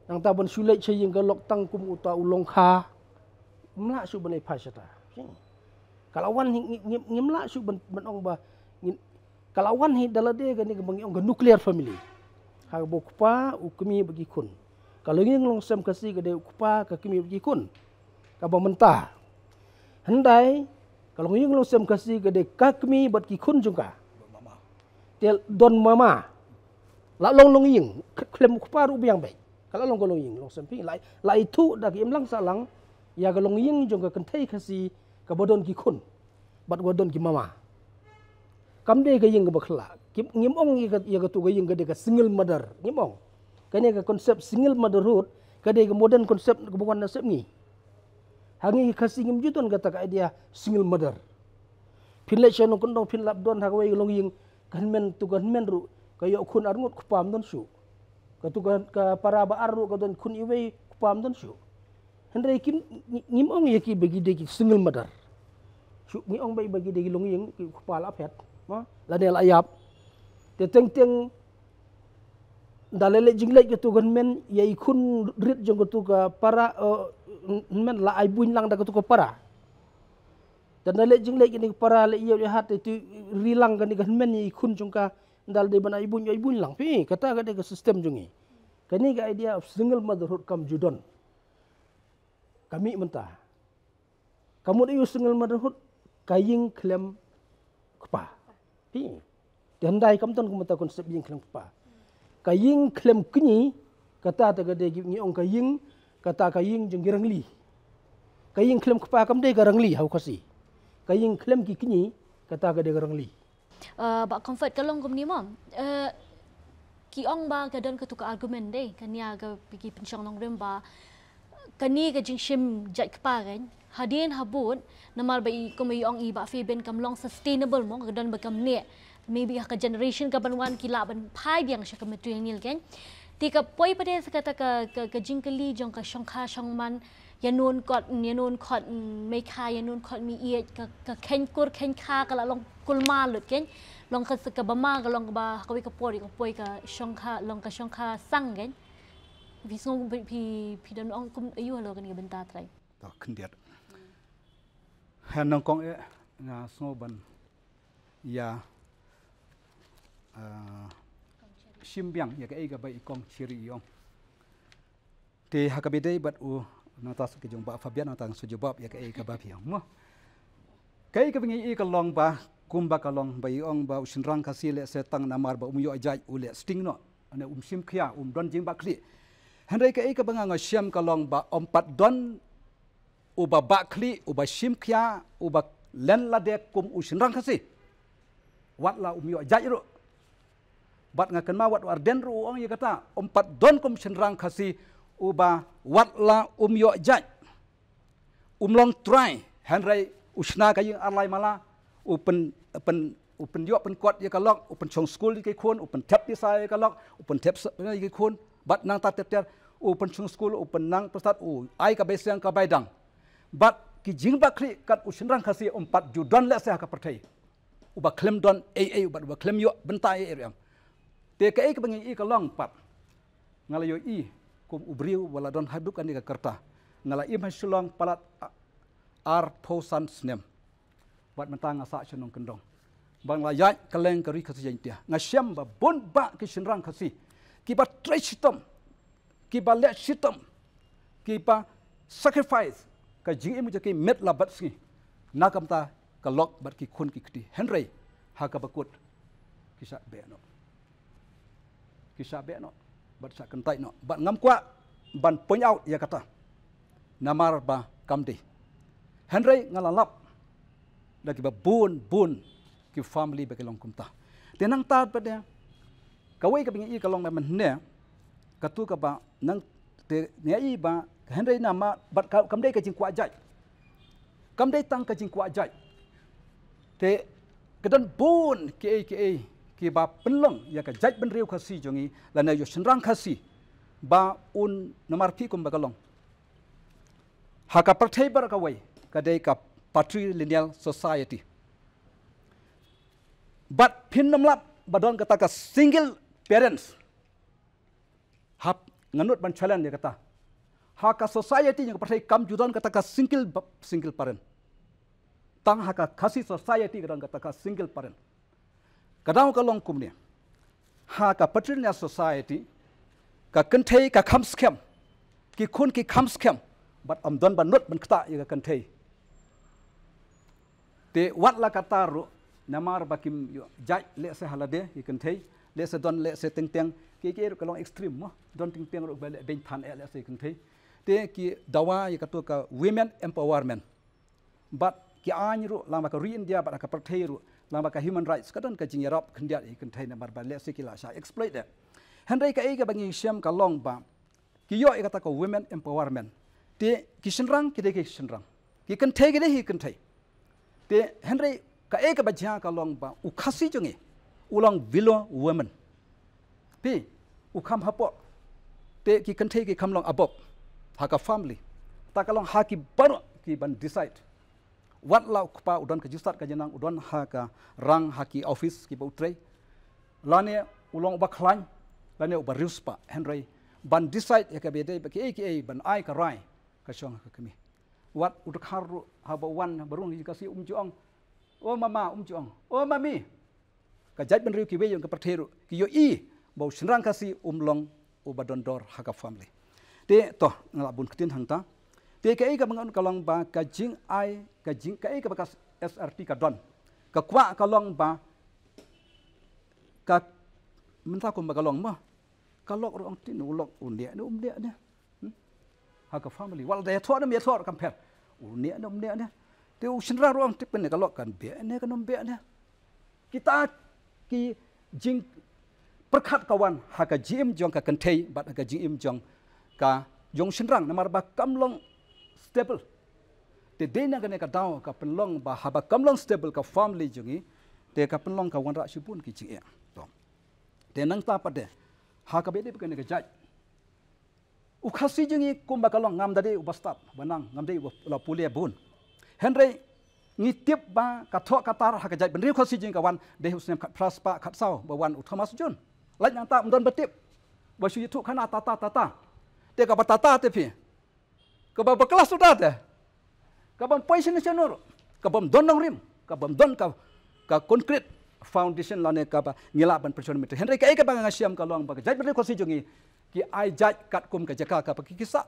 Nangta ban shu leit sha ïing ka lok tang kum uta u longkha. Ym lah shuh ban leit phai shata. Ka la wan hi, ngi, ngi, ngim lah shuh ban, ban ong ba ngin, ka la wan hi da lade kane kaba ngi ong ka nuclear family. Ha kaba u kpa, u kmie bad ki khun. Ka longïing longsem Khasi ka dei u kpa, ka kmie bad ki khun. Kaba mynta. Hyndai, ka longïing longsem Khasi ka dei ka kmie bad ki khun jong ka. Te don mama. La long longïing, k-, khlem u kpa ruh biang beit. Ka la long ka longïing longsem phi. La, la ithuh da ki imlang sahlang ïa ka longïing jong ka kynthei Khasi kaba don ki khun bad kaba don ki mama. Kam dei ka ïing kaba khla. Ki, ngim ong ïa ka, ïa katu ka ïing ka dei ka single mother. Ngim ong. Kane ka concept single motherhood ka dei ka modern concept kaba wan na sep ngi. Ha ngi Khasi ngim ju don kata ka idea single mother. Phin leit sha nongkyndong phin lap don ha kawei ka longïing, ka hynmen tu ka hynmen ruh ka ïoh khun arngut, kpa ym don shuh. Katu ka, ka para ba ar ruh ka don khun iwei, kpa ym don shuh. Hynrei kim, ngi, ngim ong ïa ki ba ki dei ki single mother. Shu, ngi ong ba, ba ki dei ki longïing, ki kpa la phet, ma, lane la ïap. Te teng teng da la leit jingleit katu ka hynmen, ïa i khun rit jong katu ka para, eh, hynmen la ai buiñ lang da katu ka para. Da la leit jingleit kane ka para, leit ïew ïa hat, te tu ri lang kane ka hynmen ïa i khun jong ka, da la dei ban ai buiñ, ai buiñ lang. Phi, kata ka dei ka system jong ngi. Kane ka idea of single motherhood kam ju don. Ka mih mynta. Ka mut ïa u single motherhood, ka ïing khlem kpa. Hi. Te hyndai kam don kumta concept ïing khlem kpa. Ka ïing khlem kñi, kata te ka dei ngi ong ka ïing, kata ka ïing jong ki rangli. Ka ïing khlem kpa kam dei ka rangli ha u Khasi. Ka ïing khlem ki kñi, kata ka dei ka rangli. Uh, Bah Comfort, ka long kumne mo. Uh, ki ong ba ka don katu ka argument de, ka nia ka piki pynshong nongrim ba kane ka jingshim jait kpa kan hadien habud, namar ba i kum i ong i Bah Febin kam long sustainable mo, ka don ba kam ne. Maybe ha ka generation ka ban wan ki lah ban phai biang sha ka matrilineal kan. Te ka poi pat de sa kata ka, ka, ka jingkylli jong ka shongkha shongman, ïa nun kot, ïa nun kot, mm, mei kha, ïa nun kot mi ïeit, ka, ka khein kur khein kha ka la long kulmar lut kan. Long ka, ka ba ma ka long ba ha kawei ka por ka poi ka shongkha, long ka shongkha sang kan. Phi sngew phi, phi, phi don ong kum aiu halor kane ka bynta trai. To khyndiat. Ha nongkong eh nga sngew ban ïa, ah, shim biang ïa kaei kaba i kong Cherry i ong. Te ha kaba ïadei bad u nangta sa ka jong Bah Fabian nangta sa jubab ïa kaei kaba phi ong mo. Kaei kaba ngi i ka long ba kumba ka long ba i ong ba u shynrang Khasi leh se tang namar ba um ïoh jait u leh sting noh. Ane um shim khia, um don jingbakri. Hynrei kaei kaba nga nga shem ka long ba um pat don uba bakri, uba shim khia, uba len lade kum u shynrang Khasi. Wat la um ïoh jait ruh. Bad nga kynmaw wat u Ardent ruh u ong ïa kata, um pat don kum shynrang Khasi uba wat la um ïoh jait. Um long trai, hynrei u shna ka ïing ar lai mala, u pyn, pyn, u pynïoh pynkot ïa ka lok, u pynshong skul ïa ki khun, u pynthep pisa ïa ka lok, u pynthep ïa ki khun, bad nangta ter ter, u pynshong skul, u pynnang pyrsad, u ai ka bai seng ka bai dang. Bad ki jingbakri kat u shynrang Khasi um pat ju don lehse ha ka pyrthei. Uba khlem don ei ei, uba, uba khlem ïoh bynta ei ei ruh em. Te kaei kaba ngi i ka long pat. Nga la ïohi kum u briew uba la don haduh kane ka rta. Nga la im ha Shillong palat a-, arphew san snem. Bad mynta nga sah sha nongkyndong. Ba nga la ïaid kylleng ka ri Khasi Jaiñtia. Nga shem ba bun bah ki shynrang Khasi kiba trei shitom, kiba leh shitom, kiba sacrifice ka jingim jong ki met la bad sngi. Na ka bynta ka lok bad ki khun ki kti. Hynrei ha kaba kut ki shah beh noh. Ki shah beh noh bad shah kyntait noh bad ngam kwah ban point out ïa kata. Namar ba kam dei. Hynrei nga la lap da kiba bun bun ki family ba ki long kumta. Te nangta pat de kawei kaba ngi i ka long ba mynne, katu kaba nang te ngi i ba hynrei namar bad ka, kam dei ka jingkwah jait. Kam dei tang ka jingkwah jait. Te ka don bun kiei kiei kiba pynlong ïa ka jaitbynriew Khasi jong ngi lane ïa u shynrang Khasi ba un namar phi kumba ka long. Ha ka pyrthei baroh kawei ka dei ka patrilineal society. Bad phin ym lap ba don kata ka single parents. Hap nga nud ban challenge ïa kata. Ha ka society jong ka pyrthei kam ju don kata ka single ba-, single parent. Tang ha ka Khasi society ka don kata ka single parent. Ka daw ka long kumne. Ha ka patrilineal society ka kynthei ka kham skhem. Ki khun ki kham skhem. Bad ym don ba nud ban ktah ïa ka kynthei. Te wat la kata ruh namar ba kim ïoh jait lehse ha lade ki kynthei, lehse don lehse teng teng, kiei kiei ruh ka long extreme mo, don teng teng ruh ba leh beiñ than eh lehse ki kynthei. Te ki dawa ïa katu ka women empowerment. Bad ki aiñ ruh lang ba ka ri India bad ha ka pyrthei ruh lang ba ka human rights ka don ka jingïarap khyndiat ïa ki kynthei namar ba lehse ki la shah exploit eh. Hynrei kaei kaba ngi shem ka long ba ki ïoh ïa kata ka women empowerment. Te ki shynrang ki dei ki shynrang. Ki kynthei ki dei ki kynthei. Te hynrei kaei kaba jia ka long ba u Khasi jong ngi u long below women. Phi, u kham hapoh. Te ki kynthei ki kham long above ha ka family. Ta ka long ha ki baroh ki ban decide. Wat la u kpa u don ka jingstad ka jingnang, u don ha ka rang ha ki office kiba u trei, lane u long uba khlaiñ lane uba riewspah, hynrei ban decide ïa kaba ïadei bad kiei kiei ban ai ka rai ka shong ha ka kmie. Wat u dkhar ruh haba u wan ba rung ïa ka shi um ju ong, "O mama," um ju ong, "O mami." Ka jaitbynriew kiwei jong ka pyrthei ruh ki ïohi ba u shynrang Khasi um long uba don dor ha ka family. Te to nga la bun ktien hangta. Te kaei kaba nga ong ka long ba ka jingai, ka jing, kaei kaba ka S R T ka don. Ka kwah ka long ba ka mynta kumba ka long mo. Ka lok ruh ong tin u lok u neh ne um neh ne. Hmm? Ha ka family. Wat la da ïathoh ne ym ïathoh kam pher. U neh ne um neh ne. Te u shynrang ruh ong tip kane ka lok kan beh ne kan ym beh ne. Kita ki jingpyrkhat ka wan ha ka jingim jong ka kynthei bad ha ka jingim jong ka jong shynrang namar ba kam long stable. Te dei na kane ka daw ka pynlong ba haba kam long stable ka family jong ngi te ka pynlong ka wanrah shibun ki jingeh. To. Te nangta pat de ha kaba ïadei bad kane ka jait. U Khasi jong ngi kumba ka long ngam da dei uba stad, ba nang ngam dei uba la pule bun. Hynrei ngi tip ba ka thoh ka tar ha ka jaitbynriew Khasi jong ngi ka wan dei u snem khatphra spah khatsaw ba wan u Thomas Jones. Lait nangta ym don ba tip ba shu ïathuh khana tata tata. Te kaba tata te phi. Kaba bakla suda te. Ka bym poi shane shano ruh. Ka bym don nongrim. Ka bym don ka, ka concrete foundation lane kaba ngi lah ban pynshong mynta. Hynrei kaei kaba nga shem ka long ba ka jaitbynriew Khasi jong ngi ki ai jait katkum ka jaka kaba ki, ki sah.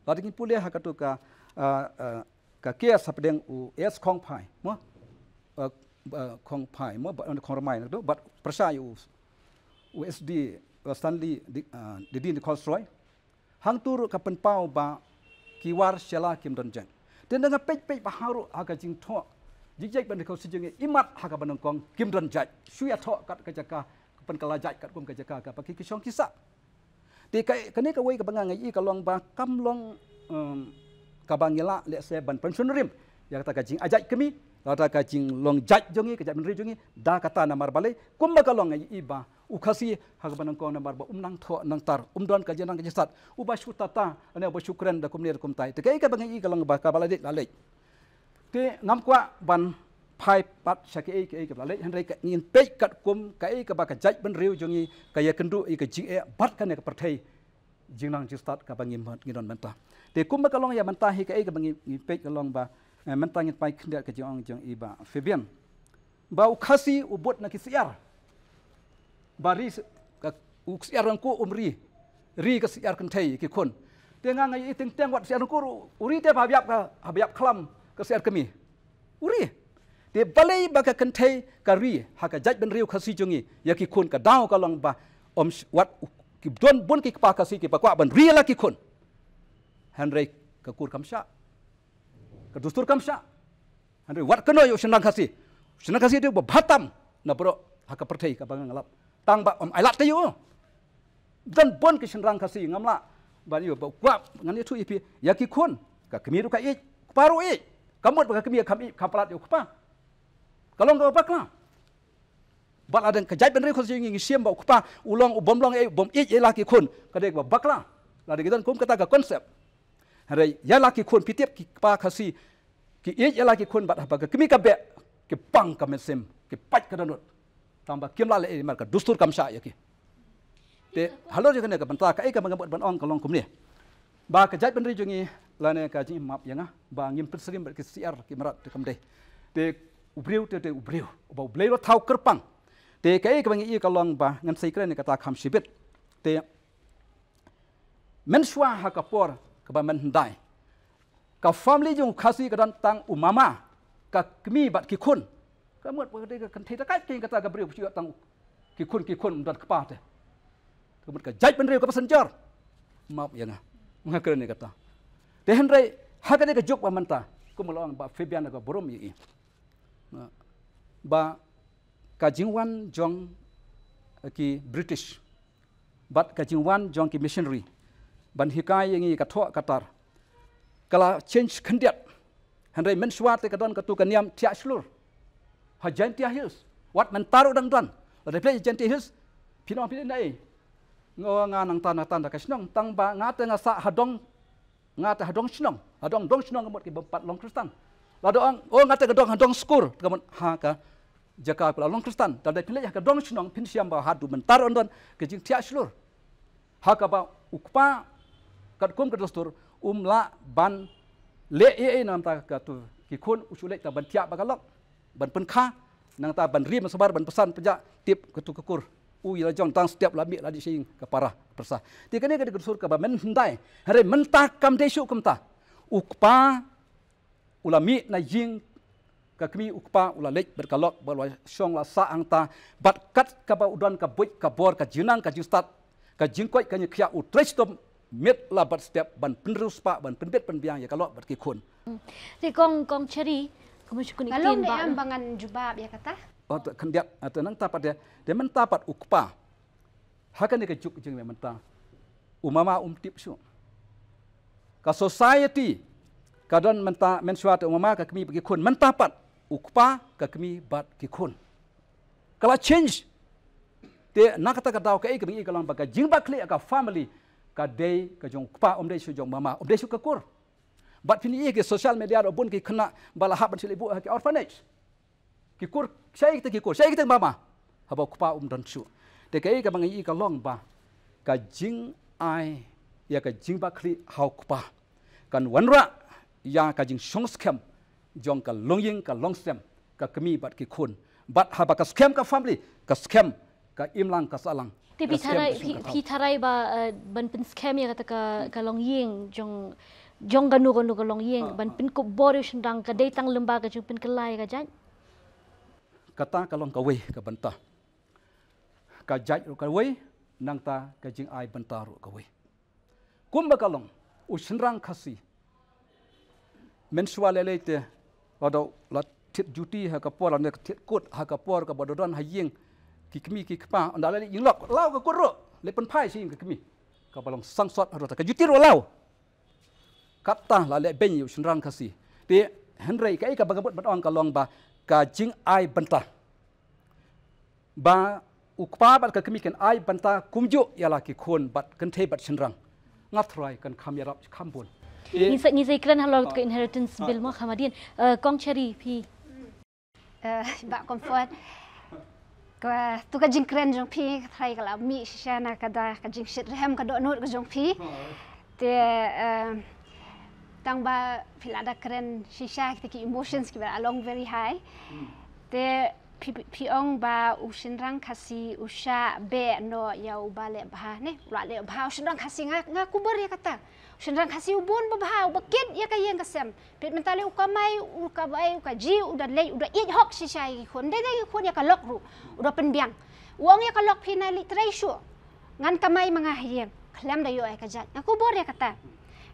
Lada ngi pule ha katu ka, ah, ah, ka case hapdeng u S Khongphai mo. Ah, ah, Khongphai mo, bad Khongrmai na katu, bad pyrshah ïa u, u S D, uh, Stanley Di, uh, Didin Dkhosroi. Hangtu ruh ka pynpaw ba ki war shala kim don jait. Te nga peit peit ba ha ruh ha ka jingthoh jingjait ban da Khasi jong ngi imat ha kaba nyngkong kim don jait. Shu ïathoh kat ka jaka ka pynkylla jait katkum ka jaka kaba ki, ki shong ki sah. Te ka, kane kawei kaba nga ïohi ka long ba kam long, um, kaba ngi lah lehse ban pynshong rim ïa kata ka jingai jait kmie, kata ka jinglong jait jong ngi, ka jaitbynriew jong ngi da kata namar balei kumba ka long nga ïohi ba u Khasi ha kaba nyngkong namar ba um nang thoh nang tar, um don ka jingnang ka jingstad, uba shu tata ne uba shu kren da kumne da kumtai. Te kaei kaba nga ïohi ka long ba kaba la leit la leit. Te ngam kwah ban phai pat sha kaei kaei kaba la leit, hynrei ka ngin peit katkum kaei kaba ka jaitbynriew jong ngi ka ïakynduh ïa ka jingeh bad kane ka pyrthei jingnang jingstad kaba ngi mut ngi don mynta. Te kumba ka long ïa mynta hi kaei kaba ngi, ngi peit ka long ba, eh, mynta ngin phai khyndiat ka jingong jong i Bah Fabian. Ba u Khasi u bud na ki syiar. Ba ri s-, ka, u syiar Rangku um ri. Ri ka syiar kynthei ki khun. Te nga nga ïohi teng teng wat syiar Rangku u ri te ba ïap ka, ba ïap khlam ka syiar kmie. U ri. Te balei ba ka kynthei ka ri ha ka jaitbynriew Khasi jong ngi ïa ki khun ka daw ka long ba ym sh-, wat u, ki don bun ki kpa Khasi kiba kwah ban ri la ki khun. Hynrei ka kur kam shah. Ka dustur kam shah. Hynrei wat kano ïa u shynrang Khasi. U shynrang Khasi dei uba bha tam na baroh ha ka pyrthei kaba nga lap. Tang ba ym ailad te ïa u. Don bun ki shynrang Khasi ngam lah ban ïa u ba u kwah ngan ïathuh ïa phi ïa ki khun. Ka kmie ruh ka ïeit, kpa ruh ïeit. Ka mut ba ka kmie kam ïeit kam palat ïa u kpa. Ka long kaba bakla. Bad lada ka jaitbynriew Khasi ngi, ngi shem ba u kpa u long u bym long ei, u bym ïeit ei la ki khun. Ka dei kaba bakla. Lada ngi don kum kata ka concept. Hynrei ïa la ki khun phi tip ki kpa Khasi ki ïeit ïa la ki khun bad haba ka kmie ka beh ki pang ka mynsiem ki pait ka dohnud. Tang ba kim lah leh ei namar ka dustur kam shah ïa ki. Te halor jong kane ka bynta kaei kaba nga mut ban ong ka long kumne. Ba ka jaitbynriew jong ngi lane ka jingim map ïa nga ba ngim pynsyriem bad ki syiar ki mrad te kam dei. Te u briew te, te u briew uba U Blei u la thaw kyrpang. Te kaei kaba ngi ïohi ka long ba ngan sa ïakren ïa kata kham shibit. Te mynshuwa ha ka por kaba mynhyndai ka family jong u Khasi ka don tang u mama, ka kmie bad ki khun. Ka mut ba ka dei ka kynthei ta kait kein kata ka briew ba shu ïoh tang ki khun ki khun ym don kpa te. Ka mut ka jaitbynriew kaba synjor. Map ïa nga. Nga kren ïa kata. Te hynrei ha kane ka juk ba mynta kumba la ong Bah Fabian ka burom ïa i. Ba ka jingwan jong ki British bad ka jingwan jong ki missionary ban hikai ïa ngi ka thoh ka tar ka la change khyndiat. Hynrei mynshuwa te ka don katu ka niam thiah shlur ha Jaintia Hills. Wat mynta ruh dang don. Lada phi leit Jaintia Hills phin ong phi leit na ei? Nga ong nga nangta nangta na ka shnong tang ba nga te nga sah ha dong. Nga te ha dong shnong, ha dong dong shnong ka mut ki bym pat long Khristan. Lada ong, oh, nga te ka dong ha dong skur ka mut ha ka jaka ba la long Khristan. Te lada phi leit ha ka dong shnong phin shem ba haduh mynta ruh don ka jingthiah shlur. Ha kaba u kpa katkum ka dustur um lah ban leh ei ei namar kata ki khun u shu leit tang ban thiah ba ka lok. Ban pynkha, nangta ban ri mynsabar ban pynsan pynjah tip katu ka kur. U ïa la jong tang step la mih la dih sha ïing ka para pyrsa. Te kane ka dei ka dustur kaba mynhyndai. Hynrei mynta kam dei shuh kumta. U kpa u la mih na ïing ka kmie u kpa u la leit bad ka lok bad u la shong la sah hangta, bad kat kaba u don ka buit ka bor, ka jingnang ka jingstad, ka jingkoit ka jingkhiah, u trei shitom miet la bad step ban pynriewspah, ban pynbit pynbiang ïa ka lok bad ki khun. Te kong, kong Cheri, ka mut shu kane ka ktien ba ngan jubab ïa kata. Oh, te khyndiat, ah, te nangta pat de, te mynta pat u kpa. Ha kane ka juk jong ngi mynta, u mama um tip shuh. Ka society ka don mynta, mynshuwa te u mama, ka kmie bad ki khun, mynta pat u kpa, ka kmie bad ki khun. Ka la change. Te na kata ka daw kaei kaba ngi i ka long ba ka jingbakla ka family ka dei ka jong u kpa, um dei shuh jong u mama, um dei shuh ka kur. Bad phin i ha ki social media ruh bun ki khynnah ba la hap ban shu leit buh ha ki orphanage. Ki kur, shaei kita ki kur, shaei kita mama. Haba u kpa um don shuh. Te kaei kaba ngi i ka long ba ka jingai ïa ka jingbakla ha u kpa kan wanrah ïa ka jingshong skhem jong ka longïing ka longsem, ka kmie bad ki khun. Bad haba ka skhem ka family, ka skhem ka imlang ka sahlang. Te phi tharai, phi, phi tharai ba, eh, ban pynskhem ïa kata ka, ka longïing jong, jong kano kano ka longïing, ban pynkup bor ïa u shynrang, ka dei tang lyngba ka jingpynkylla ïa ka jait? Kata ka long kawei ka bynta. Ka jait ruh kawei, nangta ka jingai bynta ruh kawei. Kumba ka long, u shynrang Khasi, mynshuwa lei lei te, lada u la thied juti ha ka por, lane ka thied kut ha ka por kaba u don ha ïing, ki kmie ki kpa, ynda la leit ïing lok, law ka kut ruh, leit pynphai sha ïing ka kmie. Kaba long sangsot haduh kata, ka juti ruh law. Kata la leh beiñ ïa u shynrang Khasi. Te hynrei kaei kaba nga mut ban ong ka long ba ka jingai bynta. Ba u kpa bad ka kmie kin ai bynta kumjuh ïa la ki khun bad kynthei bad shynrang. Nga tharai kan kham ïarap kham bun. Ngi sa, ngi sa kren halor ka inheritance bill mo, kham hadien. Eh, kong Cheri phi. Eh, Bah Comfort. Ka, tu ka jingkren jong phi, ka tharai ka la mih shisha na ka da, ka jingshit rhem ka dohnud ka jong phi. Te, eh, tang ba phi la da kren shisha, kita ki emotions kiba la long very high. Te phi, phi ong ba u shynrang Khasi u shah beh noh ïa uba leh bha, ne, u la leh bha u shynrang Khasi, nga, nga kubur ïa kata. U shynrang Khasi u bun ba bha, uba kit ïa ka ïing ka sem. Peit mynta lei u kamai, u kamai, u kaji, u da leit, u da ïeit hok shisha ïa ki khun. Dei dei ki khun ïa ka lok ruh, u da pynbiang. U ong ïa ka lok phi nai leit trei shuh. Ngan kamai ma nga ha ïing. Khlem da ïoh ïa ka jait. Nga kubur ïa kata.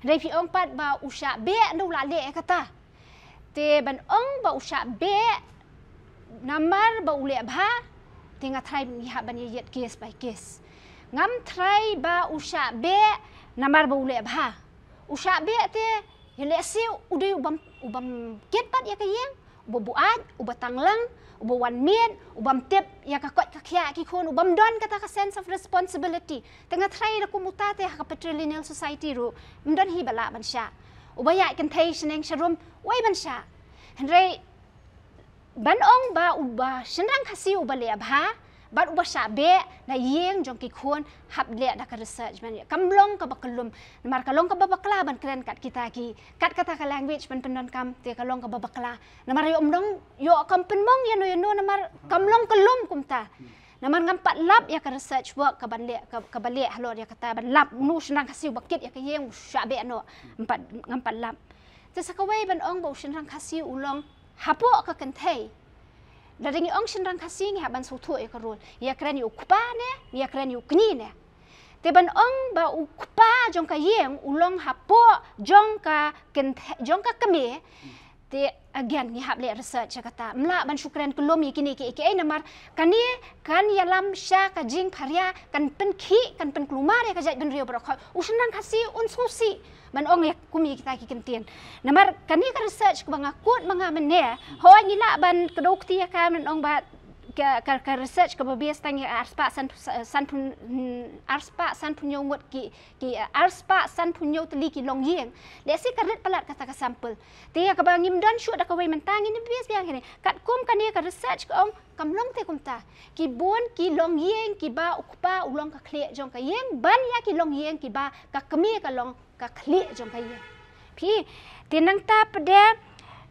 Hynrei phi ong pat ba u shah beh, nda u la leh ïa kata. Te ban ong ba u shah beh namar ba u leh bha, te nga tharai ngi hap ban ïa ïeit case by case. Ngam tharai ba u shah beh namar ba u leh bha. U shah beh te, ïa lehse u dei u bym, u bym kit pat ïa ka ïing, uba buaid, uba tanglang, uba wan miet, u bym tip ïa ka koit ka khiah ki khun, u bym don kata ka sense of responsibility. Te nga tharai da kum uta te ha ka patrilineal society ruh ym don hi ba lah ban shah. Uba ïaid kynthei shaneng sharum, wei ban shah. Hynrei ban ong ba uba shynrang Khasi uba leh bha bad uba shah beh na ïing jong ki khun, hap leh da ka research ban ïa. Kam long kaba kyllum, namar ka long kaba bakla ban kren kat kita ki, kat kata ka language ban pyndonkam, te ka long kaba bakla. Namar ïoh ym long, ïoh kam pynmong ïano ïano, namar kam long kyllum kumta. Namar ngam pat lap ïa ka research work kaban leh, ka, kaba leh halor ïa kata, ban lap uno u shynrang Khasi uba kit ïa ka ïing, u shah beh noh. Ngam pat, ngam pat lap. Te sa kawei ban ong ba u shynrang Khasi u long hapoh ka kynthei. Lada ngi ong shynrang Khasi ngi hap ban sngewthuh ïa ka role. Ngi ïa kren ïa u kpa ne, ngi ïa kren ïa u kñi ne. Te ban ong ba u kpa jong ka ïing u long hapoh jong ka kynthei, jong ka kmie. Te again ngi hap leh research ïa kata. Ym lah ban shu kren kyllum ïa kine kiei kiei namar kane kan ïalam sha ka jingpharia, kan pynkhih, kan pynkulmar ïa ka jaitbynriew baroh khoit. U shynrang Khasi un sngewsih ban ong ïa kum ïa kita ki kyntien. Namar kane ka research kaba nga quote ma nga mynne, hooid ngi lah ban kdew kti ïa ka, ban ong ba ka, ka, ka research kaba base tang ïa arspah san, sanphew, hmm, arspah sanphew hynñiew ngut ki, ki, eh, arspah sanphew hynñiew tylli ki longïing. Lehse ka rit palat kata ka sample. Te ïa kaba ngim don shuh da kawei mynta ngin ïa base biang kane. Katkum kane ka research ka ong kam long te kumta. Ki bun ki longïing kiba u kpa u long ka khlieh jong ka ïing ban ïa ki longïing kiba ka kmie ka long ka khlieh jong ka ïing. Phi, te nangta pat de,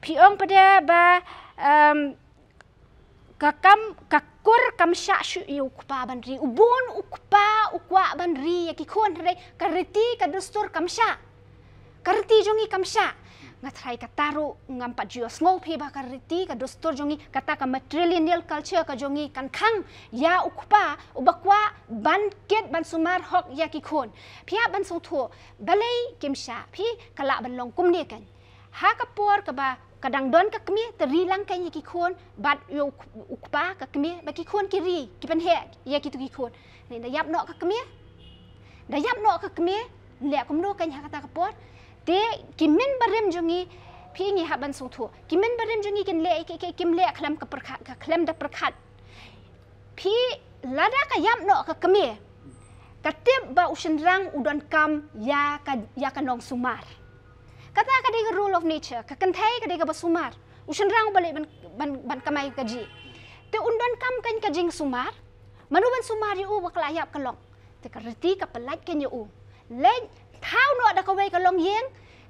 phi ong pat de ba, em, ka kam, ka kur kam shah shuh ïa u kpa ban ri. U bun u kpa u kwah ban ri ïa ki khun, hynrei ka riti ka dustur kam shah. Ka riti jong ngi kam shah. Nga tharai kata ruh ngam pat ju ïohsngew phi ba ka riti ka dustur jong ngi, kata ka matrilineal culture ka jong ngi kan khang ïa u kpa uba kwah ban kit ban sumar hok ïa ki khun. Phi hap ban sngewthuh, balei kim shah, phi ka lah ban long kumne kan. Ha ka por kaba ka dang don ka kmie, te ri lang kan ïa ki khun, bad ïa u, u kpa ka kmie, ba ki khun ki ri, ki pynheh ïa kitu ki khun. Ni da ïap noh ka kmie. Da ïap noh ka kmie, leh kumno kan ha kata ka por. Te ki mynbarim jong ngi, phi ngi hap ban sngewthuh. Ki mynbarim jong ngi kin leh, ki, ki, kim leh khlem ka pyrkhat, ka khlem da pyrkhat. Phi lada ka ïap noh ka kmie, ka tip ba u shynrang u donkam ïa ka, ïa ka nongsumar. Kata ka dei ka rule of nature, ka kynthei ka dei kaba sumar. U shynrang u ba leh ban, ban, ban kamai ka jingim. Te un donkam kan ka jingsumar, mano ban sumar ïa u ba ka la ïap ka long. Te ka riti ka pyllait kan ïa u. Leit thaw noh da kawei ka longïing,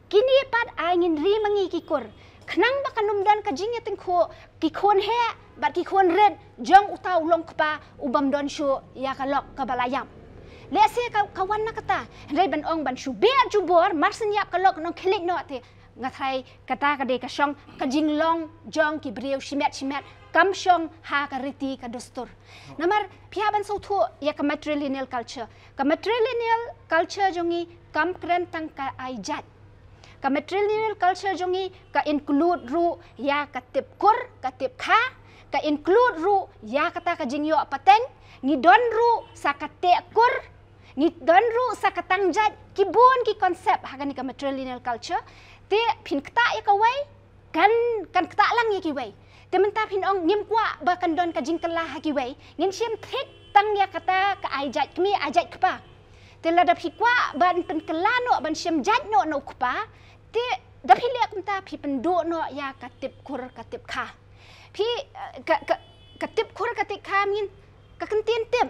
kine pat ai ngin ri ma ngi ki kur. Khnang ba kan ym don ka jingïatyngkhuh, ki khun heh, bad ki khun rit, jong uta u long kpa, u bym don shuh ïa ka lok kaba la ïap. Lehse ka, ka wan na kata, hynrei ban ong ban shu beh jubor, mar syn ïap ka lok nongkhlieh noh te. Nga tharai kata ka dei ka shong, ka jinglong jong ki briew shimet shimet, kam shong ha ka riti ka dustur. Namar phi hap ban sngewthuh ïa ka matrilineal culture. Ka matrilineal culture jong ngi kam kren tang ka ai jait. Ka matrilineal culture jong ngi ka include ruh ïa ka tip kur, ka tip kha, ka include ruh ïa kata ka jingïoh pateng, ngi don ruh sa ka teh kur, ngi don ruh sa ka tang jait, ki bun ki concept ha kane ka matrilineal culture. Te phin ktah ïa kawei, kan, kan ktah lang ïa kiwei. Te mynta phin ong ngim kwah ba kan don ka jingkylla ha kiwei, ngin shim thik tang ïa kata ka ai jait kmie, ai jait kpa. Te lada phi kwah ban pynkylla noh, ban shim jait noh na u kpa, te da phi leh kumta phi pynduh noh ïa ka tip kur, ka tip kha. Phi, eh, ka, ka, ka tip kur, ka tip kha mynta ka kyntien tip.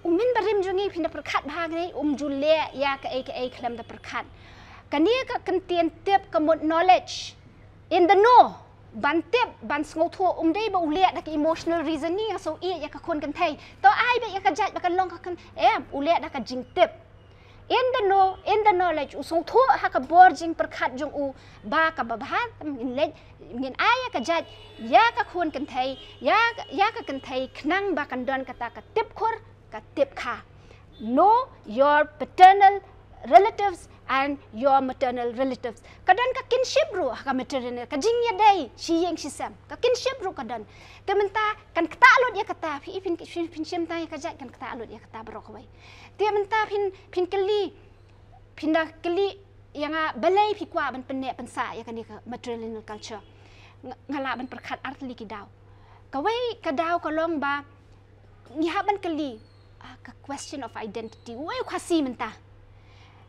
U mynbarim jong ngi phin da pyrkhat bha ngi, um ju leh ïa kaei kaei khlem da pyrkhat. Kane ka kyntien tip ka mut knowledge. In the know. Ban tip, ban sngewthuh, um dei ba u leh da ka emotional reasoning, ïa so ïa ka khun kynthei. To ai beit ïa ka jait ba kan long ka khun, em, u leh da ka jingtip. In the know, in the knowledge, u sngewthuh ha ka bor jingpyrkhat jong u, ba kaba bha, ngin leh, ngin ai ïa ka jait, ïa ka khun kynthei, ïa, ïa ka kynthei khnang ba kan don kata ka tip kur, ka tip kha. Know your paternal relatives and your maternal relatives. Ka don ka kinship ruh ha ka maternal, ka jingïadei shi ïing shi sem. Ka kinship ruh ka don. Te mynta kan ktah lut ïa kata, phi, phin, phin, phin shim tang ïa ka jait, kan ktah lut ïa kata baroh kawei. Te mynta phin, phin kylli, phin da kylli ïa nga balei phi kwah ban pynneh pynsah ïa kane ka matrilineal culture. Nga, nga lah ban pyrkhat ar tylli ki daw. Kawei ka daw ka long ba ngi hap ban kylli, ah, ka question of identity. Uei u Khasi mynta?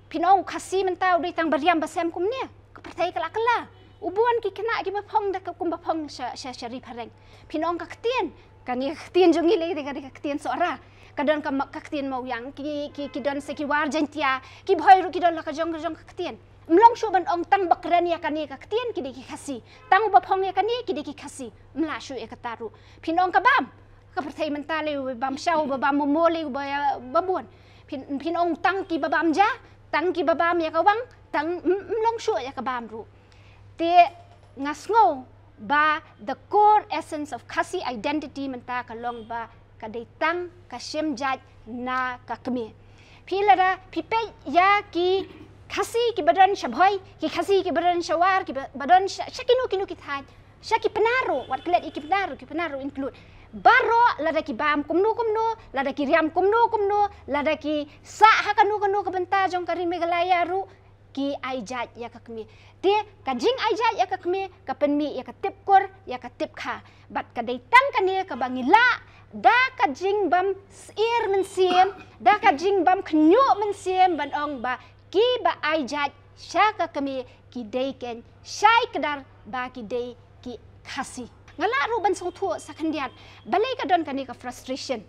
Phin ong u Khasi mynta u dei tang ba riam ba sem kumne? Ka pyrthei ka la kylla. U bun ki khynnah kiba phong da ka kumba phong sha, sha, sha Ri Phareng. Phin ong ka ktien, kane ka ktien jong ngi lei ka dei ka ktien Sohra. Ka don ka ma-, ka ktien Mawïang, ki, ki, ki don sa ki War Jaiñtia, ki Bhoi ruh ki don la ka jong, ka jong ka ktien. Ym long shuh ban ong tang ba kren ïa kane ka ktien ki dei ki Khasi. Tang uba phong ïa kane ki dei ki Khasi. Ym lah shuh ïa kata ruh. Phin ong ka bam. Ka pyrthei mynta lei uba bam shaw, uba bam momo lei uba, uba bun. Phin, phin ong tang kiba bam ja, tang kiba bam ïa ka wang, tang, ym, ym long shuh ïa ka bam ruh. Te nga sngew ba the core essence of Khasi identity mynta ka long ba ka dei tang ka shim jait na ka kmie. Phi lada phi peit ïa ki Khasi kiba don sha Bhoi, ki Khasi kiba don sha War, kiba, ba don sha, sha kino kino ki thaiñ, sha ki Pnar ruh, wat klet ïa ki Pnar ruh, ki Pnar ruh include. Baroh lada ki bam kumno kumno, lada ki riam kumno kumno, lada ki sah ha kano kano ka bynta jong ka ri Meghalaya ruh, ki ai jait ïa ka kmie. Te ka jingai jait ïa ka kmie ka pynmih ïa ka tip kur, ïa ka tip kha. Bad ka dei tang kane kaba ngi lah da ka jingbym sheptieng mynsiem, da ka jingbym khynñiuh mynsiem ban ong ba kiba ai jait sha ka kmie ki dei kein shai kdar ba ki dei ki Khasi. Nga lah ruh ban sngewthuh sa khyndiat balei ka don kane ka frustration.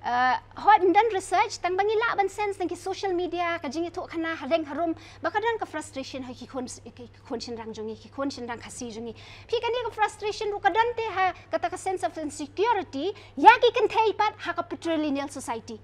Uh, hooid, ym don research, tang ba ngi lah ban sense na ki social media, ka jingïathuhkhana hareng harum, ba ka don ka frustration ha ki khun, ki khun shynrang jong ngi, ki khun shynrang Khasi jong ngi. Phi, kane ka frustration ruh ka don te ha kata ka sense of insecurity ïa ki kynthei pat ha ka patrilineal society.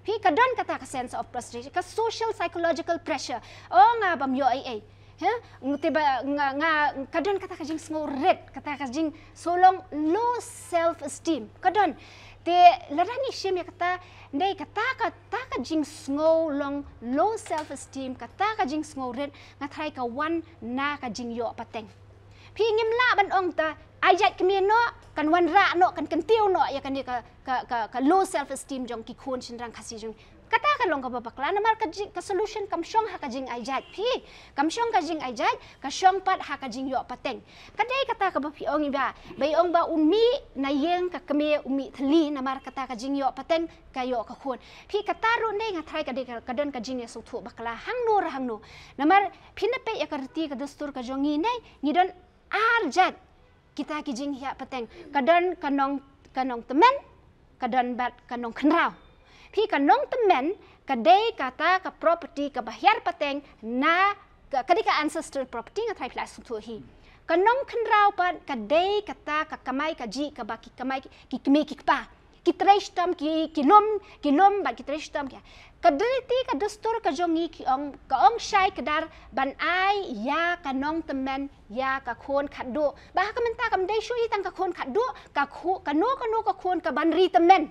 Phi, ka don kata ka sense of frustration, ka social psychological pressure. Oh, nga bym ïoh ei ei. Te ba nga, nga ka don kata ka jingsngewrit, kata ka jingsolong low self esteem ka don. Te lada ngi shim ïa kata, dei kata, kata ka jingsngewlong low self esteem, kata ka jingsngewrit, nga tharai ka wan na ka jingïoh pateng. Phi ngim lah ban ong ta ai jait kmie noh, kan wanrah noh, kan kyntiew noh ïa kane ka, ka, ka, ka low self esteem jong ki khun shynrang Khasi jong. Kata ka long kaba bakla namar ka, ka solution kam shong ha ka jingai jait phi, kam shong ka jingai jait, ka shong pat ha ka jingïoh pateng. Ka dei kata kaba phi ong i ba, ba i ong ba u mih na ïing ka kmie u mih thylli namar kata ka jingïoh pateng ka ïoh ka khun. Phi kata ruh ne nga tharai ka dei ka, ka don ka jingïasngewthuh bakla hangno ra hangno. Namar phi na peit ïa ka riti ka dustur ka jong ngi ne, ngi don ar jait kita ki jinghiah pateng. Ka don ka nong, ka nongtymmen, ka don bad ka nongkhynraw. Phi ka nongtymmen ka dei kata ka property kaba hiar pateng na ka, ka dei ka ancestral property, nga tharai phi la sngewthuh hi. Ka nongkhynraw pat ka dei kata ka kamai kajih kaba ki kamai ki, ki kmie ki kpa ki trei shitom, ki, ki lum, ki lum bad ki trei shitom ki. Ka riti ka dustur ka jong ngi ki ong, ka ong shai kdar ban ai ïa ka nongtymmen ïa ka khun khatduh. Ba ha ka mynta kam dei shuh ïa tang ka khun khatduh, ka khu, kano kano ka khun ka ban ri tymmen,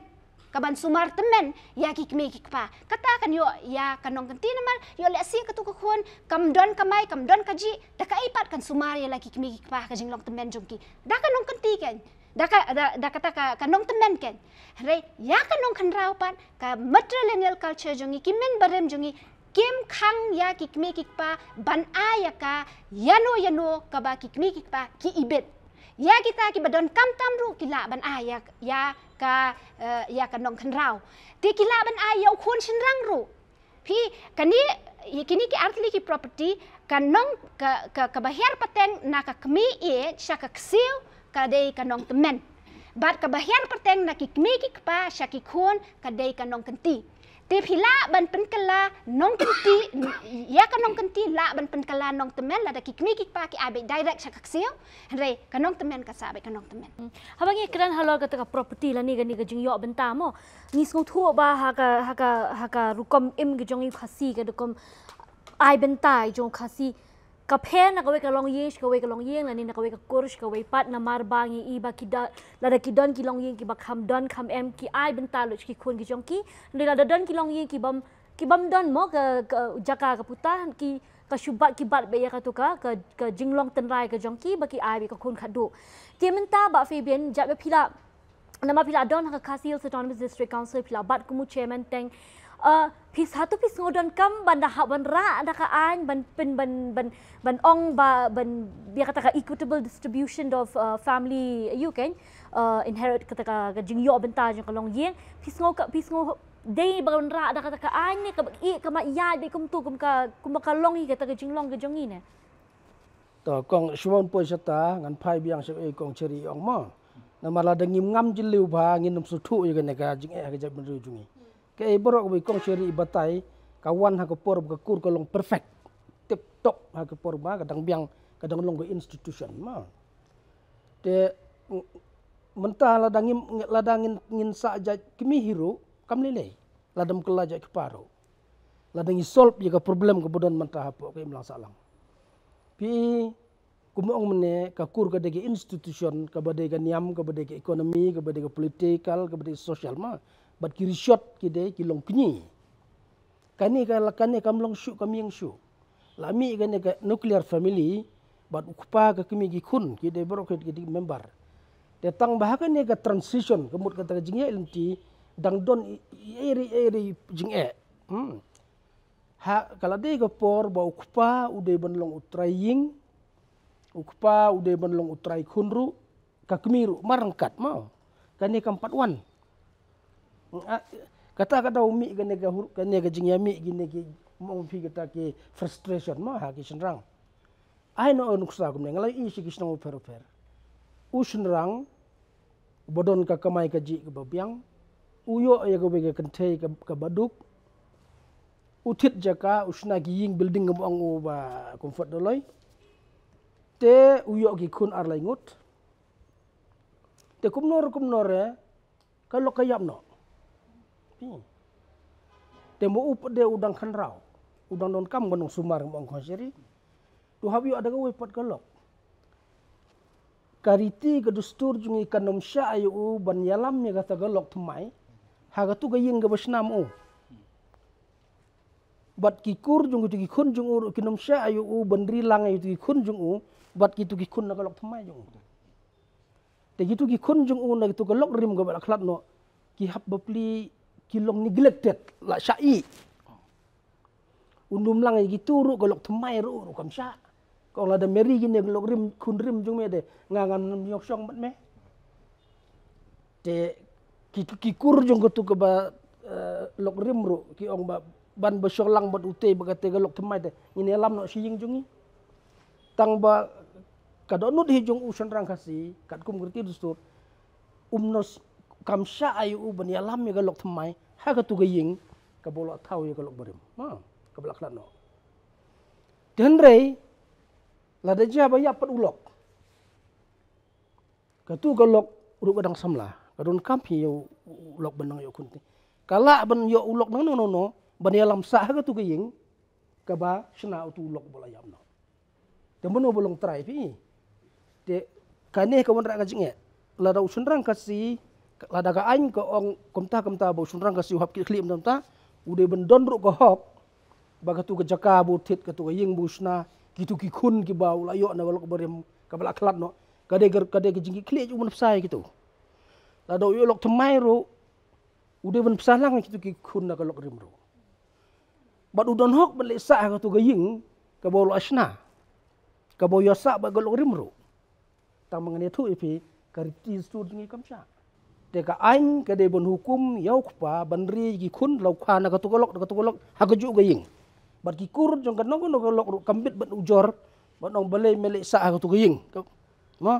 ka ban sumar tymmen ïa ki kmie ki kpa. Kata kan ïoh ïa ka nongkynti namar ïoh lehse katu ka khun kam don kamai, kam don kajih, da kaei pat kan sumar ïa la ki kmie ki kpa ha ka jinglong tymmen jong ki? Da ka nongkynti kan. Da ka, da, da kata ka, ka nongtymmen kan. Hynrei ïa ka nongkhynraw pat, ka matrilineal culture jong ngi, ki mynbarim jong ngi kim khang ïa ki kmie ki kpa ban ai ïa ka ïano ïano kaba ki kmie ki kpa ki ibit. Ïa kita kiba donkam tam ruh ki lah ban ai ïa, ïa ka, eh, ïa ka nongkhynraw. Te ki lah ban ai ïa u khun shynrang ruh. Phi, kane, kine ki artylli ki property, ka nong, ka, ka, kaba hiar pateng na ka kmie ïeit sha ka ksiew ka dei ka nongtymmen. Bad kaba hiar pateng na ki kmie ki kpa sha ki khun ka dei ka nongkynti. Te phi lah ban pynkylla nongkynti, ïa ka nongkynti lah ban pynkylla nongtymmen lada ki kmie ki kpa ki ai beit direct sha ka ksiew, hynrei ka nongtymmen kan sa beit ka nongtymmen. Haba ngi kren halor kata ka property lane kane ka jingïoh bynta mo, ngi sngewthuh ba ha ka, ha ka, ha ka rukom im ka jong i Khasi, ka rukom ai bynta i jong Khasi, ka pher na kawei ka longïing sha kawei ka longïing lane na kawei ka kur sha kawei pat namar ba ngi i ba ki da, lada ki don ki longïing kiba kham don kham em ki ai bynta lut sha ki khun ki jong ki. Hynrei lada don ki longïing kibym, kibym don mo ka, ka jaka ka puta, ki, ka shu bat, ki bat beit ïa katu ka, ka, ka jinglong tynrai ka jong ki ba ki ai beit ka khun khatduh. Te mynta Bah Fabian, jait ba phi la, namar phi la don ha ka Khasi Hills Autonomous District Council, phi la bat kum u chairman teng. Uh, phi, hato phi sngew donkam ban da hap ban rah da ka aiñ ban pyn, ban, ban, ban ong ba, ban, ïa kata ka equitable distribution of, uh, family, ïa kan, uh, inherit kata ka, ka jingïoh bynta jong ka longïing. Phi sngew ka, phi sngew dei ban rah da kata ka aiñ ne kaba ïeit, kaba ïaid beit kumtu kum ka, kum ka long hi kata ka jinglong ka jong ngi ne? To kong, shu wan poi shata, ngan phai biang sha i kong Cherry ong mo. Namar lada ngim ngam jylliew bha ngin ym sngewthuh ïa kane ka jingeh ha ka jaitbynriew jong ngi. Kaei baroh kaba i kong Cherry i batai, ka wan ha ka por ba ka kur ka long perfect, tip top, ha ka por ba ka dang biang, ka dang long ka institution mo. Te, m-, mynta lada ngim, lada ngin, ngin sah jait kmie hi ruh kam lei lei. Lada ym kylla jait kpa ruh, lada ngi solve ïa ka problem kaba don mynta hapoh ka imlang sahlang. Phi, kumba ong mynne, ka kur ka dei ka institution, kaba dei ka niam, kaba dei ka economy, kaba dei ka political, kaba dei ka social mo. Bad ki rishot ki dei ki longkñi. Kane ka, kane kam long shuh, kam ïeng shuh. La mih kane ka nuclear family, bad u kpa, ka kmie, ki khun ki dei baroh ki dei member. Te tang ba ha kane ka transition, ka mut kata ka jingïaid lynti, dang don i, i, i, i jingeh. Hmm. Ha ka la dei ka por ba u kpa u dei ban long u trai ïing, u kpa u dei ban long u trai khun ruh, ka kmie ruh mar ryngkat mo. Kane kam pat wan. Ah, kata ka dei u mih kane ka hur-, kane ka jingïamih kine ki, mo, phi, kata ki frustration mo ha ki shynrang. Ai noh u nuksa kumne, nga la ïohi sha ki shnong bapher bapher. U shynrang uba don ka kamai kajih kaba biang, u ïoh ïa kawei ka kynthei ka, kaba duk, u thied jaka, u shna ki ïing building kaba ong u Bah Comfort Doloi. Te u ïoh ki khun ar lai ngut. Te kumno re kumno re, ka lok ka ïap noh. Hmm. Te mo u pat de u dang khynraw, u dang donkam ka nongsumar, mo, ong kong Cherry. To hap ïoh da kawei pat ka lok. Ka riti ka dustur jong ngi kan ym shah ïa u ban ïalam ïa kata ka lok thymmai ha katu ka ïing kaba shna ma u. Bad ki kur jong kitu ki khun jong u ruh kin ym shah ïa u ban ri lang ïa kitu ki khun jong u bad kitu ki khun na ka lok thymmai jong u. Te kitu ki khun jong u na kitu ka lok rim kaba la khlad noh, ki hap bapli ki long neglected, la shah ïeh. Un ym lang ïa kitu ruh, ka lok thymmai ruh, ruh kam shah. Ka ong lada me ri kine ka lok rim, khun rim jong me de, nga ngan ym ïoh shong bad me. Te ki, ki kur jong katu kaba, eh, lok rim ruh ki ong ba ban ba shong lang bad utei ba kata ka lok thymmai te ngin ïalam noh sha ïing jong ngi. Tang ba ka dohnud hi jong u shynrang Khasi katkum ka riti dustur, um nos kam shah ïa u ban ïalam ïa ka lok thymmai ha katu ka ïing kaba u la thaw ïa ka lok barim, ha, kaba la khlad noh. Te hynrei lada jia ba ïap pat u lok, katu ka lok ruh ka dang samla, ka donkam hi ïa u lok ban nang ïoh khun te. Ka lah ban ïoh u lok nangno nangno ban ïalam sah ha katu ka ïing kaba shna utu u lok ba la ïap noh. Te mano ba long trai phi? Te kane ka wanrah ka jingeh. Lada u shynrang Khasi, lada ka aiñ ka ong kumta kumta ba u shynrang Khasi u hap kit khlieh kumta kumta, u dei ban don ruh ka hok ba katu ka jaka ba u thied, katu ka ïing ba u shna, kitu ki khun kiba u la ïoh na ka lok barim kaba la khlad noh, ka dei ka, ka dei ka jingkit khlieh jong u ban bsa ïa kitu. Lada u ïoh lok thymmai ruh, u dei ban bsa lang ïa kitu ki khun na ka lok rim ruh. Bad u don hok ban leh sah ha katu ka ïing kaba u la shna, kaba u ïoh sah bad ka lok rim ruh. Tang ba ngan ïathuh ïa phi, ka riti dustur jong ngi kam shah. Te ka aiñ ka dei ban hukum ïa u kpa ban ri ki khun la u kha na katu ka lok, na katu ka lok, ha kajuh ka ïing. Bad ki kur jong kano kano ka lok ruh kam bit ban ujor ban ong balei me leh sah ha katu ka ïing. Ka, mo?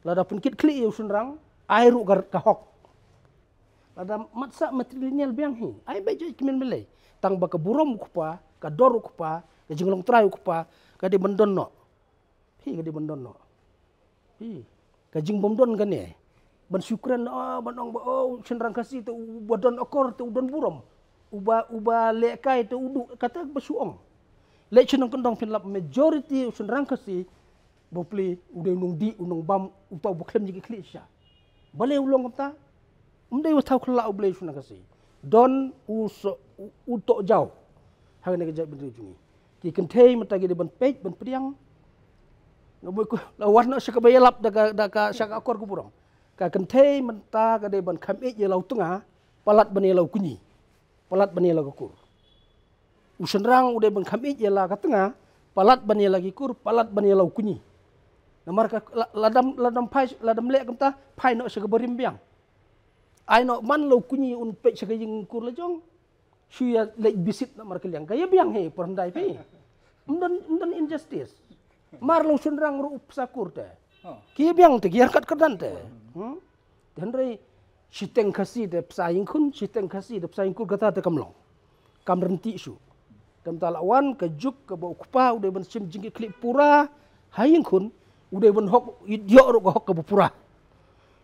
Lada pynkit khlieh ïa u shynrang, ai ruh ka, ka hok. Lada mat sah matrilineal biang hi, ai beit jait kmen balei. Tang ba ka burom u kpa, ka dor u kpa, ka jinglong trai u kpa, ka dei ban don noh. Phi, ka dei ban don noh. Phi, ka jingbym don kane ban shu kren, oh, ban ong ba, oh, u shynrang Khasi te uba don akor te u don burom, uba, uba lehkai te u duh, kata ba shu ong. Leh shnong kyndong phin lap, majority u shynrang Khasi bapli u dei u nongdih, u nongbam, uta uba khlem jingkit khlieh shisha. Balei u long kumta? Um dei uba thaw khlad, u Blei u shna Khasi. Don u so, u, u toh jaw ha kane ka jaitbynriew jong ngi. Ki kynthei mynta ki dei ban peit ban pdiang. Nga mut ko la wan noh sha kaba ïalap da ka, da ka sha ka akor ka burom. Ka kynthei mynta ka dei ban kham ïeit ïa la u tnga, palat ban ïa la u kñi, palat ban ïa la ka kur. U shynrang u dei ban kham ïeit ïa la ka tnga, palat ban ïa la ki kur, palat ban ïa la u kñi. Namar ka la, lada ym, lada ym phai, lada ym leh kumta, phai noh sha ka barim biang. Ai noh man la u kñi un peit sha ka ïing kur la jong. Shu ïa leit bisit namar ka liang ka ïa biang hi por hyndai phi. Ym don, ym don injustice. Mar la u shynrang ruh u bsa kur te. Ki ïa biang te, ki ïa ryngkat kyrdan te. Hmm? Te hynrei shiteng Khasi te bsa ïing khun, shiteng Khasi te bsa ïing kur, kata te kam long. Kam rynti shuh. Te mynta la wan ka juk kaba u kpa u dei ban shim jingkit khlieh pura ha ïing khun, u dei ban hok, ïoh ruh ka hok kaba pura.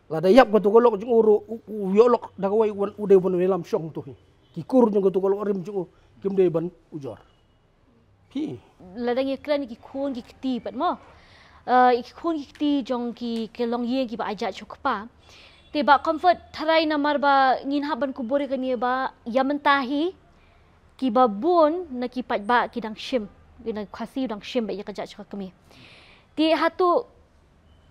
Lada ïap katu ka lok jong u ruh, u, u ïoh lok da kawei, u dei ban ïalam shong tu hi. Ki kur jong katu ka lok rim jong u kim dei ban ujor. Phi. Lada ngi kren ki khun ki kti pat mo. Eh, ki khun ki kti jong ki, ki longïing kiba ai jait sha u kpa. Te Bah Comfort, tharai namar ba ngin hap ban kubur ïa kane ba ïa mynta hi kiba bun na ki paidbah ki dang shim, ïa na Khasi u dang shim ba ïa ka jait sha ka kmie. Te hato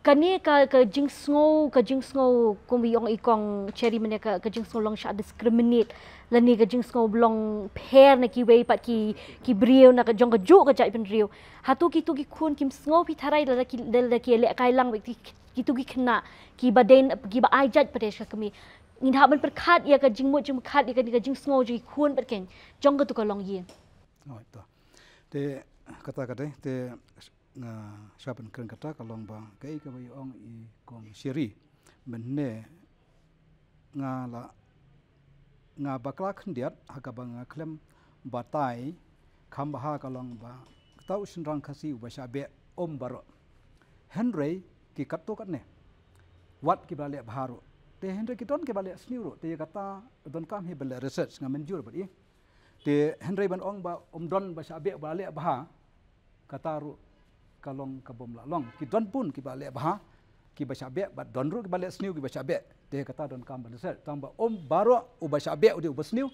kane ka, ka jingsngew, ka jingsngew kum i ong i kong Cherry mynne ka, ka jingsngew long shah discriminate, lane ka jingsngew long pher na kiwei pat ki, ki briew na ka jong kajuh ka jaitbynriew. Hato kitu ki khun kim sngew phi tharai lada ki, lada ki lehkai lang bad ki, kitu ki khynnah kiba dei, kiba ai jait pat sha ka kmie. Ngin hap ban pyrkhat ïa ka jingmut jingpyrkhat ïa kane ka jingsngew jong ki khun pat keiñ jong katu ka longïing. Oh, to. Te kata ka dei, te nga shah ban kren kata ka long ba kaei kaba i ong i kong Cherry. Mynne nga la, nga bakla khyndiat ha kaba nga khlem batai kham bha ka long ba kata u shynrang Khasi uba shah beh um baroh. Hynrei ki katto katne wat kiba leh bha ruh. Te hynrei ki don kiba leh sniew ruh. Te ïa kata donkam hi ban leh research, nga mynjur bad i. Te hynrei ban ong ba um don ba shah beh ba leh bha, kata ruh ka long ka bym lah long. Ki don bun kiba leh bha, kiba shah beh, bad don ruh kiba leh sniew kiba shah beh. Te kata donkam ban sel. Tang ba ym baroh uba shah beh u dei uba sniew.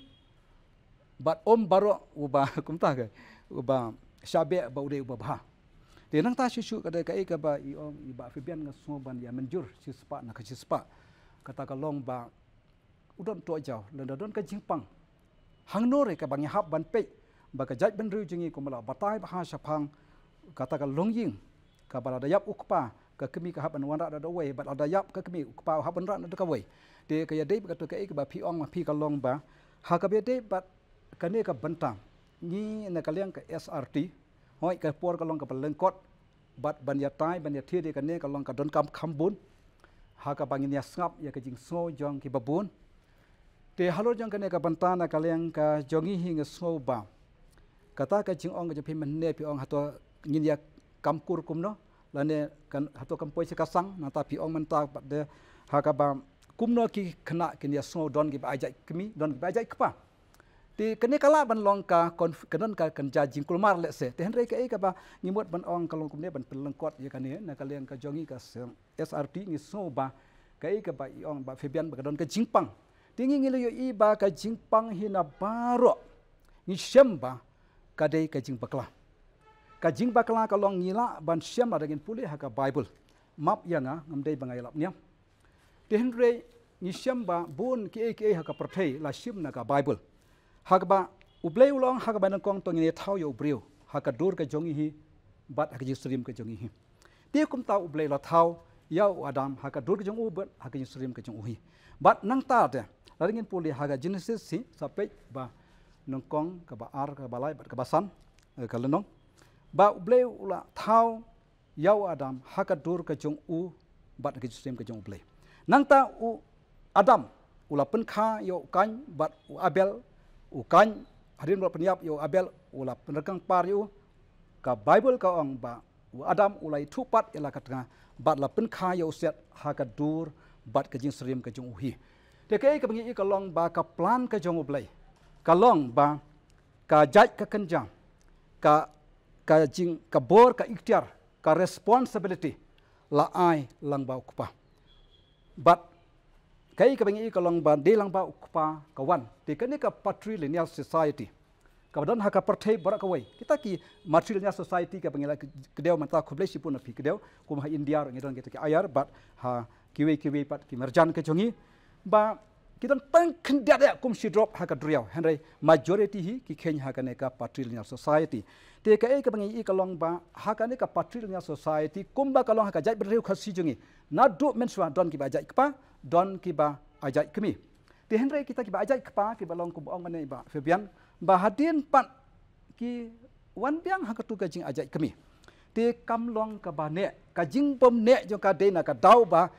Bad ym baroh uba kumta ka, uba shah beh ba u dei uba bha. Te nangta shuh shuh ka dei kaei kaba i ong i Bah Fabian nga sngew ban ïa mynjur shispah na ka shispah. Kata ka long ba u don tohjaw, lada don ka jingpang. Hangno re kaba ngi hap ban peit ba ka jaitbynriew jong ngi kumba la batai bha shaphang kata ka longïing, kaba lada ïap u kpa, ka kmie ka hap ban wanrah da kawei, bad lada ïap ka kmie u kpa u hap ban wanrah da kawei. Te ka ïadei bad kato kaei kaba phi ong ma phi ka long ba ha kaba ïadei bad kane ka bynta, ngi na ka liang ka S R T, hooid, ka por ka long kaba lyngkot, bad ban ïatai ban ïathie ïa kane ka long ka donkam kham bun ha kaba ngin ïa sngap ïa ka jingsngew jong kiba bun. Te halor jong kane ka bynta na ka liang ka jong ngi hi nga sngew ba kata ka jingong ka jong phi mynne phi ong hato ngin ïa kam kur kumno, lane kan hato kam poi sha ka sang, nangta phi ong mynta pat de ha kaba kumno ki khynnah kin ïa sngew don kiba ai jait kmie, don kiba ai jait kpa. Te kane ka lah ban long ka conf-, ka don ka kynja jingkulmar lehse. Te hynrei kaei kaba ngi mut ban ong ka long kumne ban pynlyngkot ïa kane na ka liang ka jong ngi ka seng S R T, ngi sngew ba kaei kaba i ong Bah Fabian ba ka don ka jingpang. Te ngi ngi la ïohi ba ka jingpang hi na baroh, ngi shem ba ka dei ka jingbakla. Ka jingbakla ka long ngi lah ban shem lada ngin pule ha ka Baibl. Map ïa nga, ngam dei ba nga ïalap niam. Te hynrei ngi shem ba bun kiei kiei ha ka pyrthei la shim na ka Baibl. Ha kaba U Blei u la ong ha kaba nyngkong to ngin ïa thaw ïa u briew ha ka dur ka jong ngi hi bad ha ka jingsyriem ka jong ngi hi. Te kumta U Blei u la thaw ïa u Adam ha ka dur ka jong u bad ha ka jingsyriem ka jong u hi. Bad nangta te lada ngin pule ha ka Genesis hi, sa peit ba nyngkong, kaba ar, kaba lai bad kaba san, eh, ka lynnong. Ba U Blei u la thaw ïa u Adam ha ka dur ka jong u bad ka jingsyriem ka jong U Blei. Nangta u Adam u la pynkha ïa u Kain bad u Abel. U Kain, hadien ba u la pynïap ïa u Abel, u la pynrkang par ïa u. Ka Baibl ka ong ba u Adam u la ïathuh pat ïa la ka tnga bad la pynkha ïa u Set ha ka dur bad ka jingsyriem ka jong u hi. Te kaei kaba ngi i ka long ba ka plan ka jong U Blei ka long ba ka jait ka kynja, ka, ka jing, ka bor, ka iktiar, ka responsibility la ai lyngba u kpa. Bad kaei kaba ngi i ka long ba dei lyngba u kpa ka wan. Te kane ka patrilineal society kaba don ha ka pyrthei baroh kawei. Kita ki matrilineal society kaba ngi la kdew mynta, khublei shibun na phi kdew, kum ha India ruh ngi don kita ki ayar, bad ha kiwei kiwei pat ki marjan ka jong ngi. Ba ki don tang khyndiat ïa kum shi drop ha ka duriaw, hynrei majority hi ki kheiñ ha kane ka patrilineal society. Te kaei kaba ngi i ka long ba ha kane ka patrilineal society kumba ka long ha ka jaitbynriew Khasi jong ngi, naduh mynshuwa don kiba ai jait kpa, don kiba ai jait kmie. Te hynrei kita kiba ai jait kpa kiba long kumba ong mynne i Bah Fabian, ba hadien pat ki wan biang ha katu ka jingai jait kmie. Te kam long kaba neh, ka jingbym neh jong ka dei na ka daw ba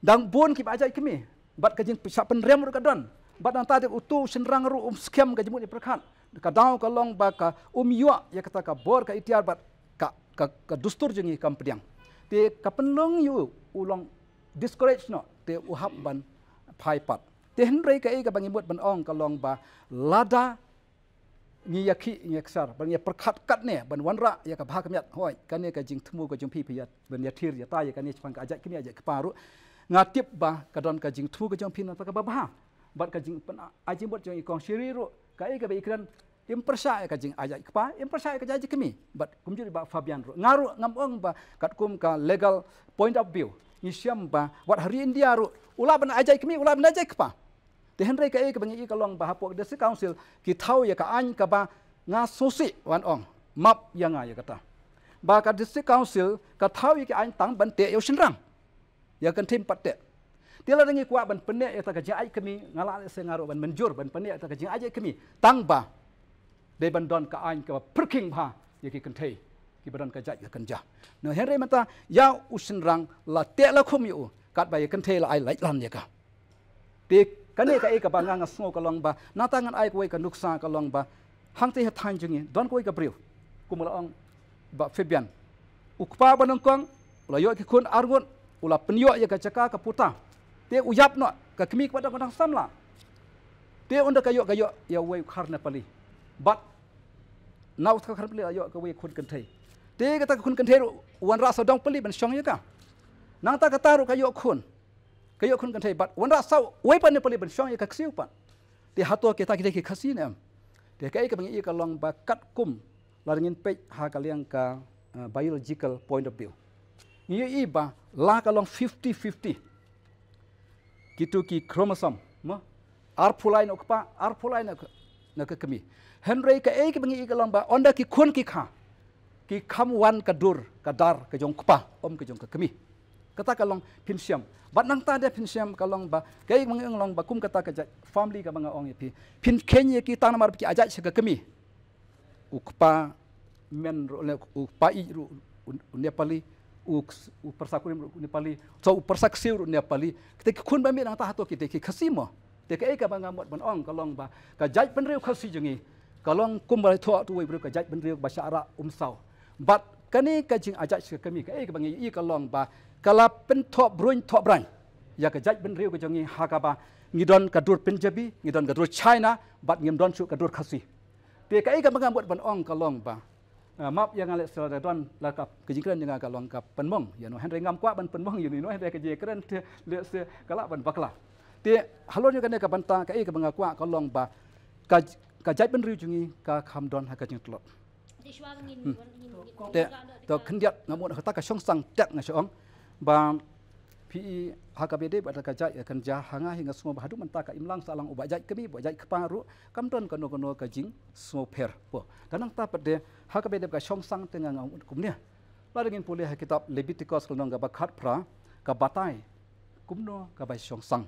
dang bun kiba ai jait kmie. Bad ka jingshah pynrem ruh ka don. Bad nangta te utu u shynrang ruh um skhem ka jingmut jingpyrkhat. Ka daw ka long ba ka um ïoh ïa kata ka bor ka iktiar bad ka, ka, ka dustur jong ngi kam pdiang. Te ka pynlong ïa u u long discourage noh, te u hap ban phai pat. Te hynrei kaei kaba ngi mut ban ong ka long ba lada ngi ïakhih, ngi ïaksar, ban ïa pyrkhat katne, ban wanrah ïa ka bha ka miat, hooid, kane ka jingthmu ka jong phi, phi ïa, ban ïathir ïatai ïa kane shaphang ka ai jait kmie ai jait kpa ruh. Nga tip ba ka don ka jingthmu ka jong phi na kata kaba bha. Bad ka jingpyn, ai jingmut jong i kong Shiri ruh, kaei kaba i kren, im pyrshah ïa ka jingai jait kpa, im pyrshah ïa ka jingai jait kmie. Bad kumjuh i Bah Fabian ruh, nga ruh ngam ong ba katkum ka legal point of view, ngi shem ba wat ha ri India ruh u lah ban ai jait kmie, u lah ban ai jait kpa. Te hynrei kaei kaba ngi i ka long ba hapoh District Council ki thaw ïa ka aiñ kaba nga sngewsih, wan ong, map ïa nga ïa kata, ba ka District Council ka thaw ïa ka aiñ tang ban teh ïa u shynrang, ïa ka kynthei ym pat teh. Te lada ngi kwah ban pynneh ïa kata ka jingai jait kmie, nga lah lehse nga ruh ban mynjur ban pynneh ïa kata ka jingai jait kmie, tang ba dei ban don ka aiñ kaba pyrkhing bha ïa ki kynthei kiba don ka jait ka kynja. Na hynrei mynta ïa u shynrang la teh la khum ïa u, katba ïa ka kynthei la ai laitlan ïa ka. Te kane kaei kaba nga nga sngew ka long ba nangta ngan ai kawei ka nuksa ka long ba hangtei ha thaiñ jong ngi don kawei ka briew, kum la ong Bah Fabian, u kpa ba nyngkong u la ïoh ki khun arngut, u la pynïoh ïa ka jaka ka puta. Te u ïap noh, ka kmie kaba dang, dang samla. Te ynda ka ïoh, ka ïoh ïa uwei u khar Nepali. Bad na uta ka khar Nepali la ïoh kawei khun kynthei. Te kata ka khun kynthei ruh u wanrah sa u dong pali ban shong ïa ka. Nangta kata ruh ka ïoh khun. Ka ïoh khun kynthei bad u wanrah sa uwei pat ne pali ban shong ïa ka ksiew pat. Te hato kita ki dei ki Khasi ne em? Te kaei kaba ngi ïohi ka long ba katkum lada ngin peit ha ka liang ka, eh, biological point of view, ngi ïohi ba la ka long fifty fifty. Kitu ki chromosome, mo? Arphew lai na u kpa, arphew lai na ka, na ka kmie. Hynrei kaei kaba ngi ïohi ka long ba ynda ki khun ki kha, ki kham wan ka dur ka dar ka jong u kpa, ym ka jong ka kmie. Kata ka long phin shem. Bad nangta de phin shem ka long ba kaei kaba ngi ong long ba kum kata ka jait family kaba nga ong ïa phi, phin kheiñ ïa ki tang namar ba ki ïaid sha ka kmie. U kpa men ruh ne, u kpa ïeit ruh u, u Nepali, u, u pyrsa kurim ruh u Nepali, so u pyrsa ksiew ruh u Nepali. Kita ki khun ba mih nangta hato ki dei ki Khasi mo? Te kaei kaba nga mut ban ong ka long ba ka jaitbynriew Khasi jong ngi ka long kumba la thoh tu uwei u briew, ka jaitbynriew ba shah rah um saw. Bad kane ka jingïaid sha ka kmie kaei kaba ngi ïohi ka long ba ka la pynthoh briew thoh briew ïa ka jaitbynriew ka jong ngi ha kaba ngi don ka dur Punjabi, ngi don ka dur China, bad ngim don shuh ka dur Khasi. Te kaei kaba nga mut ban ong ka long ba, ah, map ïa nga lehse lada don la ka, ka jingkren jong nga ka long ka pynmong ïa no, hynrei ngam kwah ban pynmong ïa no, hynrei ka jingkren te lehse ka lah ban bakla. Te halor ïa kane ka bynta kaei kaba nga kwah ka long ba ka, ka jaitbynriew jong ngi ka kham don ha ka jingtlot. Te shuwa ngin, hmm, ngin, ngin, te ngin to khyndiat nga mut kata ka shongsang tek nga shu ong ba phi i ha kaba ïadei bad ka jait ka kynja, ha nga hi nga sngew ba haduh mynta ka imlang sahlang uba jait kmie uba jait kpa ruh kam don kano kano ka jingsngewpher. Te nangta pat de ha kaba ïadei bad ka shongsang te nga, nga mut kumne. Lada ngin pule ha kitab Lebitikos ka lynnong kaba khatphra ka batai kumno kaba shongsang,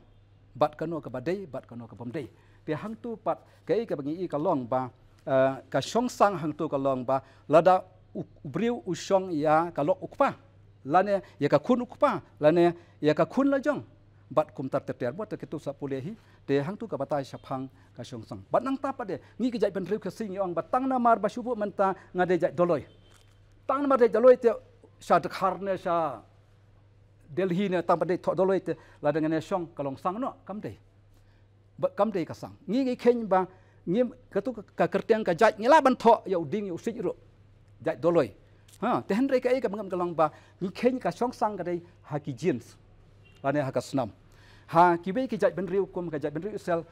bad kano kaba dei bad kano kaba ym dei. Te hangtu pat kaei kaba ngi i ka long ba, eh, ka shongsang hangtu ka long ba lada u, u briew u shong ïa ka lok u kpa, lane ïa ka khun u kpa, lane ïa ka khun la jong, bad kumta ter ter, bad te kitu sa pule hi. Te hangtu ka batai shaphang ka shongsang. Bad nangta pat de ngi ki jaitbynriew Khasi ngi ong ba tang namar ba shu buh mynta nga dei jait Doloi, tang namar dei Doloi te sha Dkhar ne sha Delhi ne tang ba dei thoh Doloi te lada ngane shong ka long sang noh, kam dei. Ba kam dei ka sang. Ngi ngi kheiñ ba ngim, katu ka, ka kyrteng ka jait ngi lah ban thoh ïa u dieng ïa u siej ruh, jait Doloi. Ha, te hynrei kaei kaba ngam ka long ba ngi kheiñ ka shongsang ka dei ha ki genes, lane ha ka snam. Ha kiwei ki jaitbynriew kum ka jaitbynriew Israel,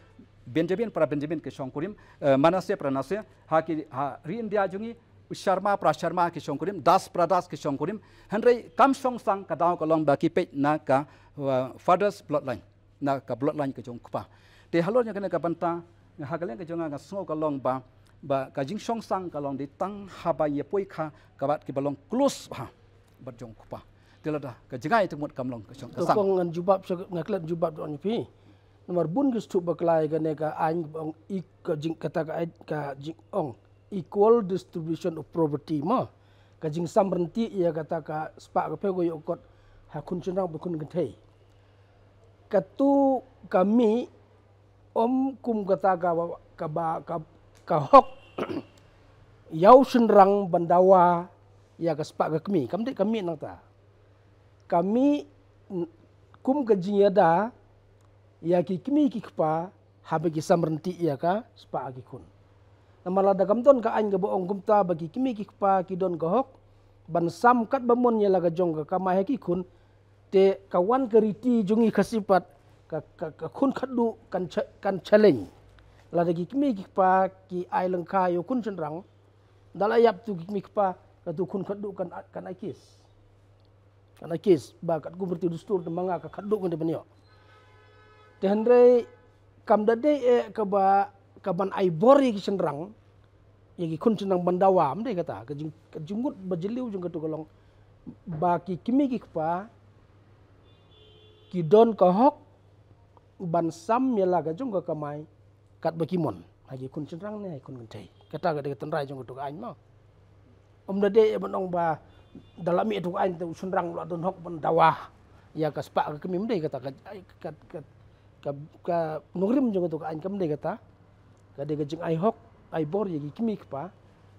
Benjamin para Benjamin ki shongkurim, eh, Manasseh para Manasseh, ha ki, ha ri India jong ngi u Sharma para Sharma ki shongkurim, Das para Das ki shongkurim. Hynrei kam shongsang, ka daw ka long ba ki peit na ka, uh, father's bloodline, na ka bloodline ka jong u kpa. Te halor ïa kane ka bynta, ha ka liang ka jong nga nga sngew ka long ba, ba ka jingshongsang ka long dei tang haba ïa poi kha kaba, kiba long close bha bad jong u kpa. Te lada ka jngai te mut kam long ka shong ka sang. To kong ngan jubab sha, nga klet jubab da ong ïa phi. Namar bun ki sdang bakla ïa kane ka aiñ ba ong i ka jing, kata ka aiñ ka jingong equal distribution of property mo. Ka jingsam ryntih ïa kata ka spah ka phew ka ïoh kot ha khun shynrang bad khun kynthei. Katu ka mih ym kum kata ka, ka ba, ka, ka hok ïa u shynrang ban dawa ïa ka spah ka kmie. Kam dei ka mih nangta. Ka mih kum ka jingïada ïa ki kmie ki kpa haba ki sam ryntih ïa ka spah ha ki khun. Namar lada kam don ka aiñ kaba ong kumta ba ki kmie ki kpa ki don ka hok ban sam katba mon ïa la ka jong ka kamai ha ki khun, te ka wan ka riti jong ngi Khasi pat, ka, ka, ka khun khatduh kan cha-, kan challenge. Lada ki kmie ki kpa ki ai lyngkha ïa u khun shynrang, da la ïap tu ki kmie ki kpa, katu khun khatduh kan, kan ai case. Kan ai case ba katkum riti dustur te ma nga ka khatduh ngan dei ban ïoh. Te hynrei kam da dei eh kaba, kaban ai bor ïa ki shynrang, ïa ki khun shynrang ban dawa, ym dei kata. Ka jing, ka jingmut ba jylliew jong katu ka long ba ki kmie ki kpa ki don ka hok ban sam ïa la ka jong ka kamai katba ki mon, ha ki khun shynrang ne ha ki khun kynthei. Kata ka dei ka tynrai jong katu ka aiñ mo. Ym da dei eh ban ong ba da la mih katu ka aiñ te u shynrang u la don hok ban dawa ïa ka spah ka kmie, ym dei kata. Ka, ka, ka, ka, ka nongrim jong katu ka aiñ kam dei kata. Ka dei ka jingai hok, ai bor ïa ki kmie ki kpa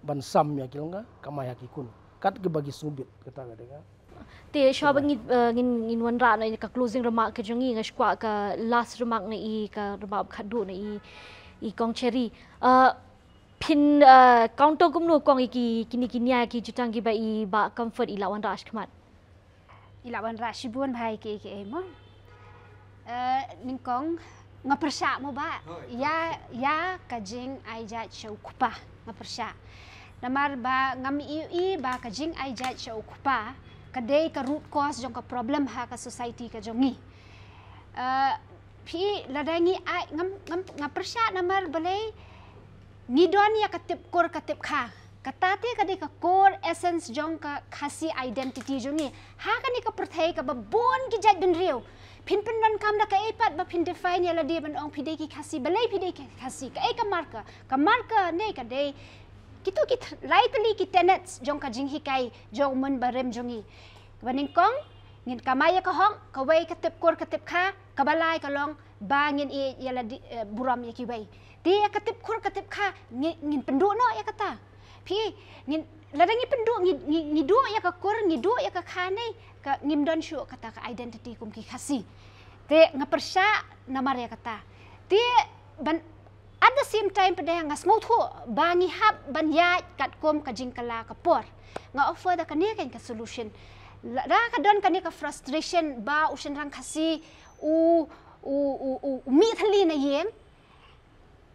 ban sam ïa ki lyngkha kamai ha ki khun kat kaba ki sngewbit, kata ka dei ka. Te shuwa ba ngin, eh, ngin, ngin wanrah na ka closing remark ka jong ngi, nga shu kwah ka last remark na i, ka remark khatduh na i, i Kong Cherry. Eh, Phin, uh, counter kumno kong ïa ki, kine ki nia ki jutang kiba i Bah Comfort i la wanrah shakhmat? I la wanrah shibun bha ïa ki, ki, eh, mo. Eh, nyngkong, nga pyrshah mo bah. Hoi. Ïa, ïa ka jingai jait sha u kpa, nga pyrshah. Namar ba ngam ïohi ba ka jingai jait sha u kpa ka dei ka root cause jong ka problem ha ka society ka jong ngi. Eh, phi lada ngi ai, ngam, ngam, nga pyrshah namar balei ngi don ïa ka tip kur ka tip kha. Kata te ka dei ka core essence jong ka Khasi identity jong ngi. Ha kane ka pyrthei kaba bun ki jait bynriew. Phin pyndonkam da kaei pat ba phin define ïa lade ban ong phi dei ki Khasi, balei phi dei ki Khasi, kaei ka marka. Ka marka ne ka dei kito ki th-, lai tylli ki tenets jong ka jinghikai jong u mynbarim jong ngi. Kaba nyngkong, ngin kamai ïa ka hok, kawei ka tip kur ka tip kha, kaba lai ka long ba ngin ïeit ïa lade, eh, burom ïa kiwei. Te ïa ka tip kur ka tip kha ngi, ngin pynduh noh ïa kata. Phi, ngin, lada ngi pynduh, ngi, ngi, ngi duh ïa ka kur, ngi duh ïa ka kha ne, ka ngim don shuh kata ka identity kum ki Khasi. Te nga pyrshah namar ïa kata. Te ban, at the same time pat de nga sngewthuh ba ngi hap ban ïaid katkum ka jingkylla ka por. Nga offer da kane ka solution. Lada ka don kane ka frustration ba u shynrang Khasi u, u, u, u, u mih thylli na ïing.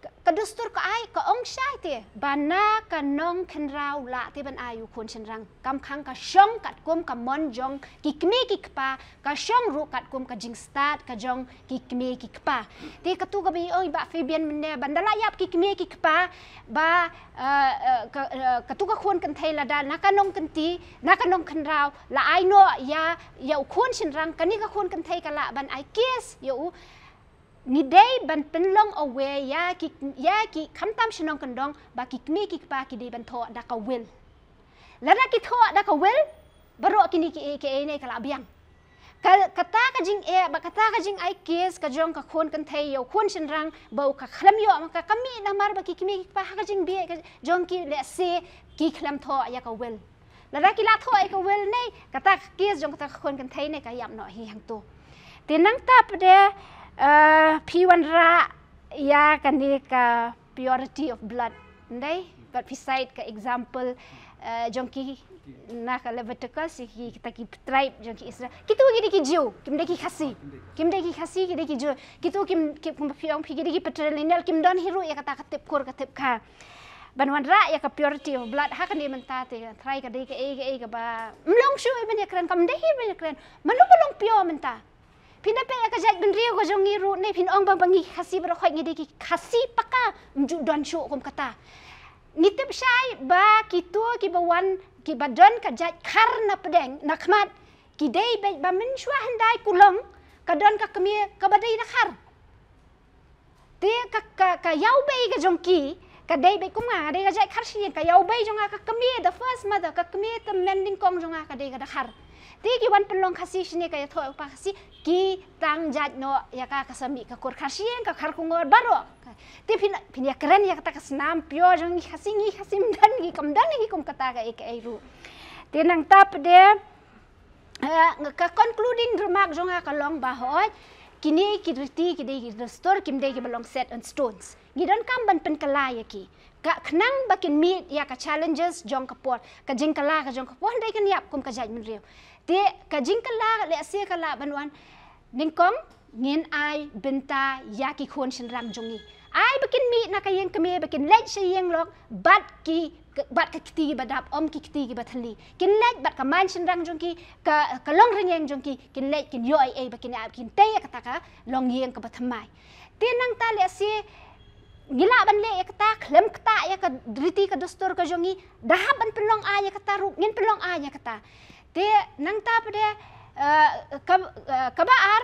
Ka, ka dustur ka ai, ka ong shai te ba na ka nongkynraw lah te ban ai u khun shynrang. Kam khang ka shong katkum ka mon jong ki kmie ki kpa, ka shong ruh katkum ka jingstad ka jong ki kmie ki kpa. Te katu kaba i ong i Bah Fabian mynne, ban da la ïap ki kmie ki kpa ba, eh, eh, ka, eh, katu ka khun kynthei lada na ka nongkynti, na ka nongkynraw la ai noh ïa, ïa u khun shynrang, kane ka khun kynthei ka lah ban ai case ïa u. Ngi dei ban pynlong aware ïa ki, ïa ki khamtam shnong kyndong ba ki kmie ki kpa ki dei ban thoh da ka will. Lada ki thoh da ka will, baroh kine kiei kiei ne ka la biang. Ka, kata ka jingeh, ba kata ka jingai case ka jong ka khun kynthei ïa u khun shynrang ba u ka khlem ïoh ma ka, ka mih namar ba ki kmie ki kpa ha ka jingbieit ka jong ki lehse ki khlem thoh ïa ka will. Lada ki la thoh ïa ka will ne, kata ka case jong kata ka khun kynthei ne ka ïap noh hi hangto. Te nangta pat de, eh, phi wanrah ïa kane ka purity of blood. Ndei, bad phi cite ka example, eh, jong ki na ka Leviticus, ki, kita ki tribe jong ki Israel. Kitu ki dei ki Jew, kim dei ki Khasi. Kim dei ki Khasi, ki dei ki Jew. Kitu kim, kim, kim phi ong phi ki dei ki patrilineal, kim don hi ruh ïa kata ka tip kur ka tip kha. Ban wanrah ïa ka purity of blood, ha kane mynta te, trai ka dei kaei kaei kaba ym long shuh ban ïakren, kam dei hi ban ïakren. Mano ba long pure mynta? Phin da peit ïa ka jaitbynriew ka jong ngi ruh ne phin ong ba, ba ngi Khasi baroh khoit ngi dei ki Khasi paka, ym ju don shuh kum kata. Ngi tip shai ba kito kiba wan, kiba don ka jait Khar na pdeng, na khmat, ki dei beit ba mynshuwa hyndai kulong ka don ka kmie kaba dei da Khar. Te ka, ka, ka ïawbei ka jong ki ka dei beit kum nga, nga dei ka jait Khar Shyieng, ka ïawbei jong nga, ka kmie, the first mother, ka kmie tymmen nyngkong jong nga ka dei ka da Khar. Te ki wan pynlong Khasi shane, ka ïathoh u kpa Khasi, ki tang jait noh ïa ka, ka sa mih ka kur Khar Shyieng, ka Khar Kongor baroh. Te phin, phin ïakren ïa kata ka snam pure jong ngi Khasi, ngi Khasi ym don, ngi kam don hi kum kata kaei kaei ruh. Te nangta pat de, eh, ka concluding remark jong nga ka long ba hooid, kine ki riti, ki dei ki dustur, kim dei kiba long set in stones. Ngi donkam ban pynkylla ïa ki, ka khnang ba kin meet ïa ka challenges jong ka por, ka jingkylla ka jong ka por, hynrei kan ïap kum ka jaitbynriew. Te ka jingkylla lehse ka lah ban wan, nyngkong, ngin ai bynta ïa ki khun shynrang jong ngi. Ai ba kin mih na ka ïing kmie, ba kin leit sha ïing lok bad ki, bad ka kti kiba dap, ym ki kti kiba thylli. Kin leit bad ka main shynrang jong ki, ka, ka longrynïeng jong ki, kin leit kin ïoh ei ei ba kin ïa, kin tei ïa kata ka longïing kaba thymmai. Te nangta lehse ngi lah ban leh ïa kata, khlem ktah ïa ka riti ka dustur ka jong ngi, da hap ban pynlong aiñ ïa kata ruh, ngin pynlong aiñ ïa kata. Te nangta pat de, eh, ka, eh, kaba ar,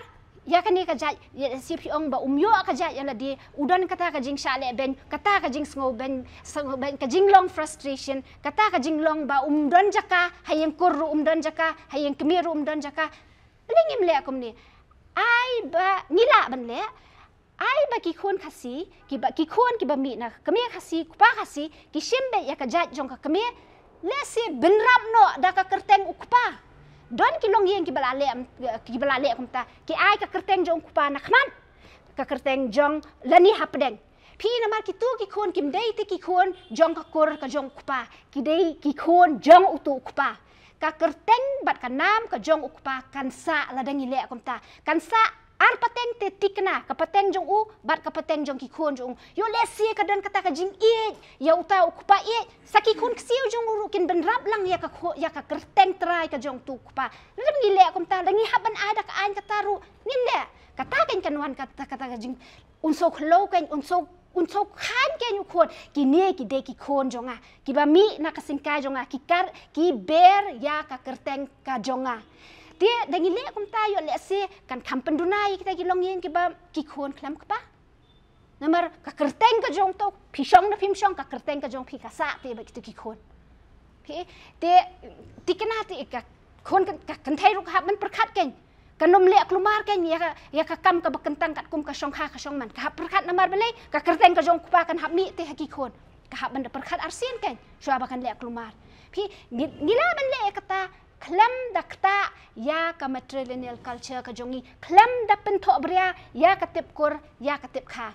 ïa kane ka jait, ïa, lehse phi ong ba um ïoh ka jait ïa lade, u don kata ka jingshah leh beiñ, kata ka jingsngew beiñ, sngew beiñ, ka jinglong frustration, kata ka jinglong ba um don jaka, ha ïing kur ruh um don jaka, ha ïing kmie ruh um don jaka. Balei ngim leh kumne? Ai ba ngi lah ban leh, ai ba ki khun Khasi, kiba, ki khun kiba mih na ka kmie Khasi, kpa Khasi, ki shim beit ïa ka jait jong ka kmie, lehse bynrap noh da ka kyrteng u kpa. Don ki longïing kiba la leh, kiba la leh kumta, ki ai ka kyrteng jong u kpa na khmat, ka kyrteng jong lane hapdeng. Phi, namar kito ki khun kim dei te ki khun jong ka kur ka jong u kpa, ki dei ki khun jong uto u kpa. Ka kyrteng bad ka nam ka jong u kpa kan sah lada ngi leh kumta. Kan sah ar pateng te tikna, ka pateng jong u bad ka pateng jong ki khun jong u. Ïoh lehse ka don kata ka jingïeit ïa uta u kpa, ïeit sa ki khun ksiew jong u ruh kin bynrap lang ïa ka khu-, ïa ka kyrteng trai ka jong uto u kpa. Lada ngi leh kumta, lada ngi hap ban ai da ka aiñ kata ruh ngin leh. Kata kan kan wan kata, kata ka jing un suk hlo kan, un suk, un suk khan kan u khun. Kine ki dei ki khun jong nga, kiba mih na ka syngkai jong nga, ki kar, ki ber ïa ka kyrteng ka jong nga. Te da ngi leh kumta, ïoh lehse kan kham pynduna ïa kita ki longïing kiba ki khun khlem kpa. Namar ka kyrteng ka jong uto, phi shong ne phim shong, ka kyrteng ka jong phi ka sah te bad kito ki khun. Phi, te tikna te ka khun ka, ka kynthei ruh ka hap ban pyrkhat kan. Kan ym leh kulmar kan ïa ka, ïa ka kam kaba kyntang katkum ka shongkha ka shongman. Ka hap pyrkhat namar balei, ka kyrteng ka jong u kpa kan hap mih te ha ki khun. Ka hap ban da pyrkhat arsien kan shuwa ba kan leh kulmar. Phi, ngi, ngi lah ban leh ïa kata khlem da ktah ïa ka matrilineal culture ka jong ngi, khlem da pynthohbria ïa ka tip kur, ïa ka tip kha.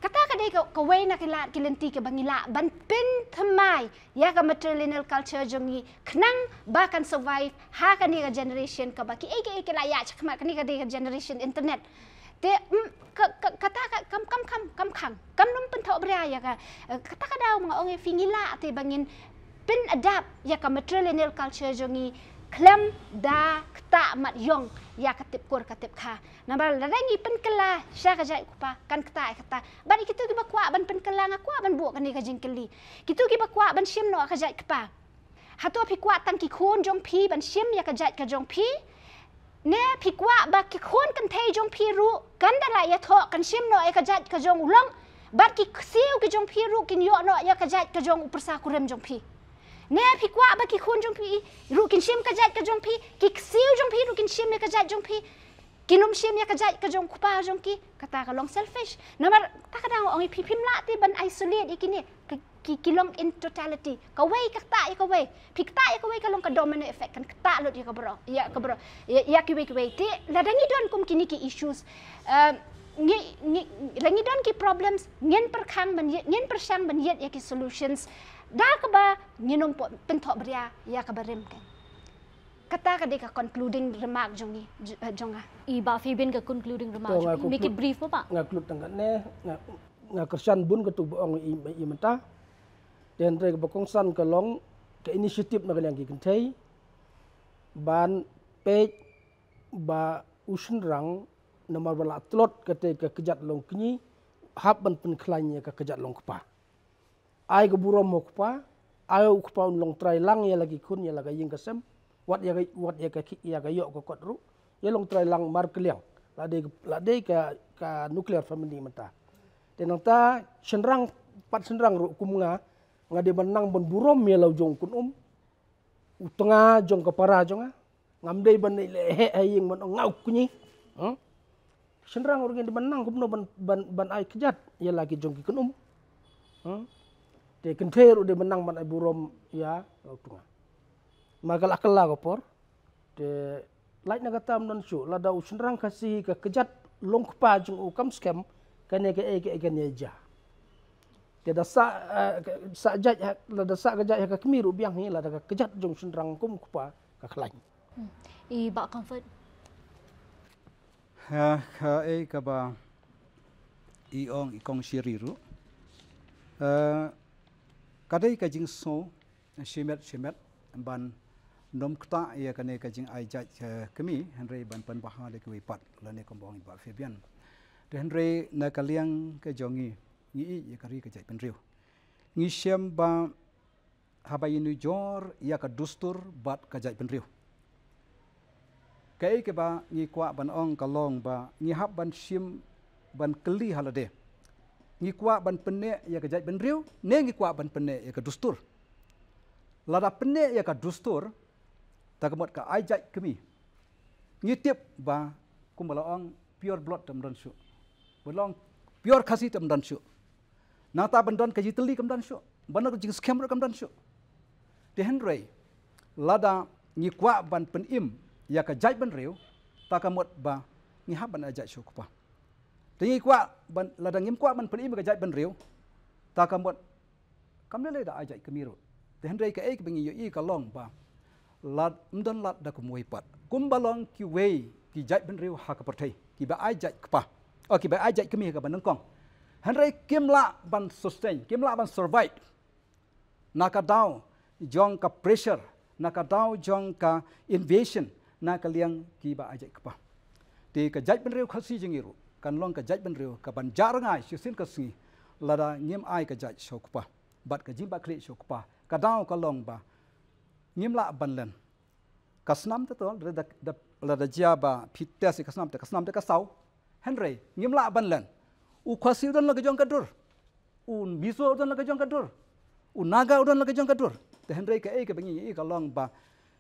Kata ka dei ka, kawei na ki lad ki lynti kiba ngi lah ban pynthymmai ïa ka matrilineal culture jong ngi khnang ba kan survive ha kane ka generation kaba kiei kiei ki la ïaid shakhmat, kane ka dei ka generation internet. Te, mm, ka, ka, kata ka, kam, kam, kam, kam khang, kam nym pynthohbria ïa ka, eh, kata ka daw ma nga ong ïa phi, ngi lah te ba ngin pyn-adapt ïa ka matrilineal culture jong ngi khlem da ktah mat ïong ïa ka tip kur ka tip kha. Namar lada ngi pynkylla sha ka jait u kpa, kan ktah ïa kata. Bad ïa kito kiba kwah ban pynkylla, nga kwah ban buh kane ka jingkylli. Kito kiba kwah ban shim noh ka jait kpa, hato phi kwah tang ki khun jong phi ban shim ïa ka jait ka jong phi? Ne phi kwah ba ki khun kynthei jong phi ruh kan da la ïathoh, kan shim noh ïa ka jait ka jong u long, bad ki ksiew ki jong phi ruh kin ïoh noh ïa ka jait ka jong u pyrsa kurim jong phi? Ne phi kwah ba ki khun jong phi ruh kin shim ka jait ka jong phi, ki ksiew jong phi ruh kin shim ïa ka jait jong phi? Kin ym shim ïa ka jait ka jong u kpa jong ki. Kata ka long selfish. Namar kata ka dang ong ïa phi, phim lah te ban isolate ïa kine. Ki, ki, ki long in totality. Kawei ka ktah ïa kawei. Phi ktah ïa kawei, ka long ka domino effect, kan ktah lut ïa ka baroh, ïa ka baroh, ïa, ïa kiwei kiwei. Te lada ngi don kum kine ki issues, um, ngi, ngi, lada ngi don ki problems, ngin pyrkhang ban ïeit, ngin pyrshang ban ïeit ïa ki solutions da kaba ngin ym pynthohbria ïa ka barim kan. Kata ka dei ka concluding remark jong ngi, j-, eh, jong nga. I Bah Fabian, ka concluding remark jong i, make it brief, Bah. Nga conclude tang katne, nga, nga kyrshan bun katto ba ong i, i mynta. Te hynrei kaba kongsan ka long ka initiative na ka liang ki kynthei ban peit ba u shynrang namar ba la tlot kata ka kjat longkñi, hap ban pynkhlaiñ ïa ka kjat longkpa. Ai ka burom ha u kpa, ai u kpa un long trai lang ïa la ki khun, ïa la ka ïing ka sem, wat ïa ka, wat ïa ka ki, ïa ka ïoh ka kot ruh, ïa long trai lang markylliang. La dei, la dei ka, ka nuclear family mynta. Te nangta shynrang, pat shynrang ruh kum nga, nga dei ban nang ban burom ïa la u jong u kynum. U tnga jong ka para jong nga. Ngam dei ban leh heh ha ïing ban ong nga u kñi. Hmm? Shynrang ruh ngin dei ban nang kumno ban, ban, ban ai kjat ïa la ki jong ki kynum. Hmm? Te kynthei ruh dei ban nang ban ai burom ïa la u tnga. Ma ka la kylla ka por. Te lait na kata ym don shuh, lada u shynrang Khasi ka kjat longkpa jong u kam skhem, kane kaei kaei kan ïa jia. Te da sah, eh, ka, sah jait ha, lada sah ka jait ha ka kmie ruh biang hi, lada ka kjat jong u shynrang kum u kpa ka khlaiñ. Hmm. I Bah Comfort. Ha, kaei kaba i ong i Kong Shiri ruh. Eh, ka dei ka jingsngew shimet shimet ban nym ktah ïa kane ka jingai jait, eh, kmie, hynrei ban pynbha da kiwei pat lane kumba ong i Bah Fabian. Te hynrei na ka liang ka jong ngi, ngi ïeit ïa ka ri ka jaitbynriew. Ngi shem ba haba ïa nujor ïa ka dustur bad ka jaitbynriew, kaei kaba ngi kwah ban ong ka long ba ngi hap ban shim ban kylli ha lade. Ngi kwah ban pynneh ïa ka jaitbynriew ne ngi kwah ban pynneh ïa ka dustur? Lada pynneh ïa ka dustur, ta ka mut ka ai jait kmie, ngi tip ba kumba la ong pure blood tam don shuh. Ba long pure Khasi tam don shuh. Nangta ban don ka jingtylli kam don shuh, ban don ka jingskhem ruh kam don shuh. Te hynrei lada ngi kwah ban pynim ïa ka jaitbynriew, ta ka mut ba ngi hap ban ai jait sha u kpa. Te ngi kwah ban, lada ngim kwah ban pyni ïa ka jaitbynriew, ta ka mut kam lei lei da ai jait kmie ruh. Te hynrei kaei kaba ngi ïohi ka long ba lada ym don lad da kumwei pat, kumba long kiwei ki jaitbynriew ha ka pyrthei kiba ai jait kpa, oh, kiba ai jait kmie ha kaba nyngkong, hynrei kim lah ban sustain, kim lah ban survive na ka daw jong ka pressure, na ka daw jong ka invasion na ka liang kiba ai jait kpa. Te ka jaitbynriew Khasi jong ngi ruh kan long ka jaitbynriew kaban jah rngai shisien ka sngi lada ngim ai ka jait sha u kpa bad ka jingbakla sha u kpa. Ka daw ka long ba ngim lah ban len. Ka snam te to, lada, lada, lada jia ba phi test ïa ka snam te, ka snam te ka saw. Hynrei ngim lah ban len. U Khasi u don la ka jong ka dur, u Mizo u don la ka jong ka dur, u Naga u don la ka jong ka dur. Te hynrei kaei kaba ngi ïohi ka long ba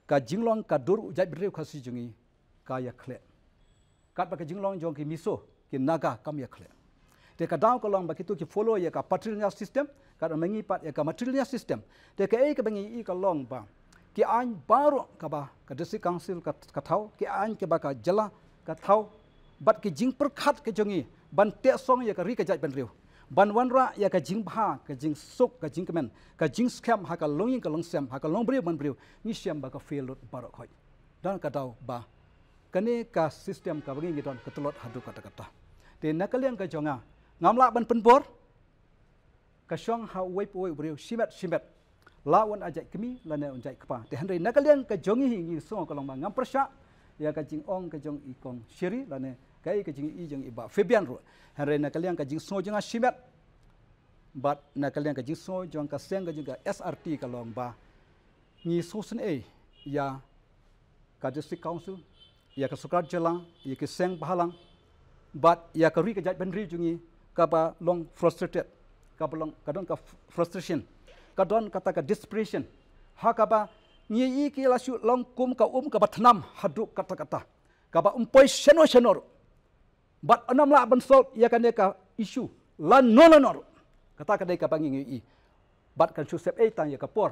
ka jinglong ka dur u jaitbynriew Khasi jong ngi ka ïakhleh. Katba ka jinglong jong ki Mizo, ki Naga kam ïakhleh. Te ka daw ka long ba kito ki follow ïa ka patrilineal system, katba ma ngi pat ïa ka matrilineal system. Te kaei kaba ngi ïohi ka long ba ki aiñ baroh kaba ka District Council ka, ka thaw, ki aiñ kaba ka jylla ka thaw, bad ki jingpyrkhat ka jong ngi ban teh song ïa ka ri ka jaitbynriew, ban wanrah ïa ka jingbha, ka jingsuk, ka jingkmen, ka jingskhem ha ka longïing ka longsem, ha ka longbriew manbriew, ngi shem ba ka fail lut baroh khoit. Don ka daw ba kane ka system kaba ngi ngi don ka tlot haduh katta katta. Te na ka liang ka jong nga, ngam lah ban pynbor. Ka shong ha uwei pa uwei u briew shimet shimet, la un ai jait kmie lane un jait kpa. Te hynrei na ka liang ka jong ngi hi ngi sngew ka long ba ngam pyrshah ïa ka jingong ka jong i Kong Sherry lane kaei ka jingïohi jong i Bah Fabian ruh. Hynrei na ka liang ka jingsngew jong nga shimet bad na ka liang ka jingsngew jong ka seng ka jong ka S R T ka long ba ngi sngewsynei ïa ka District Council, ïa ka sorkar jylla, ïa ki seng bhalang, bad ïa ka ri ka jaitbynriew jong ngi kaba long frustrated, kaba long, ka don ka frustration, ka don kata ka desperation, ha kaba ngi ïohi ki la shu long kum ka um kaba thnam haduh katta katta, kaba ym poi shano shano ruh. Bad ym lah ban solve ïa kane ka issue lano lano ruh. Kata ka dei kaba ngi ngi ïohi. Bad kan shu sep ei tang ïa ka por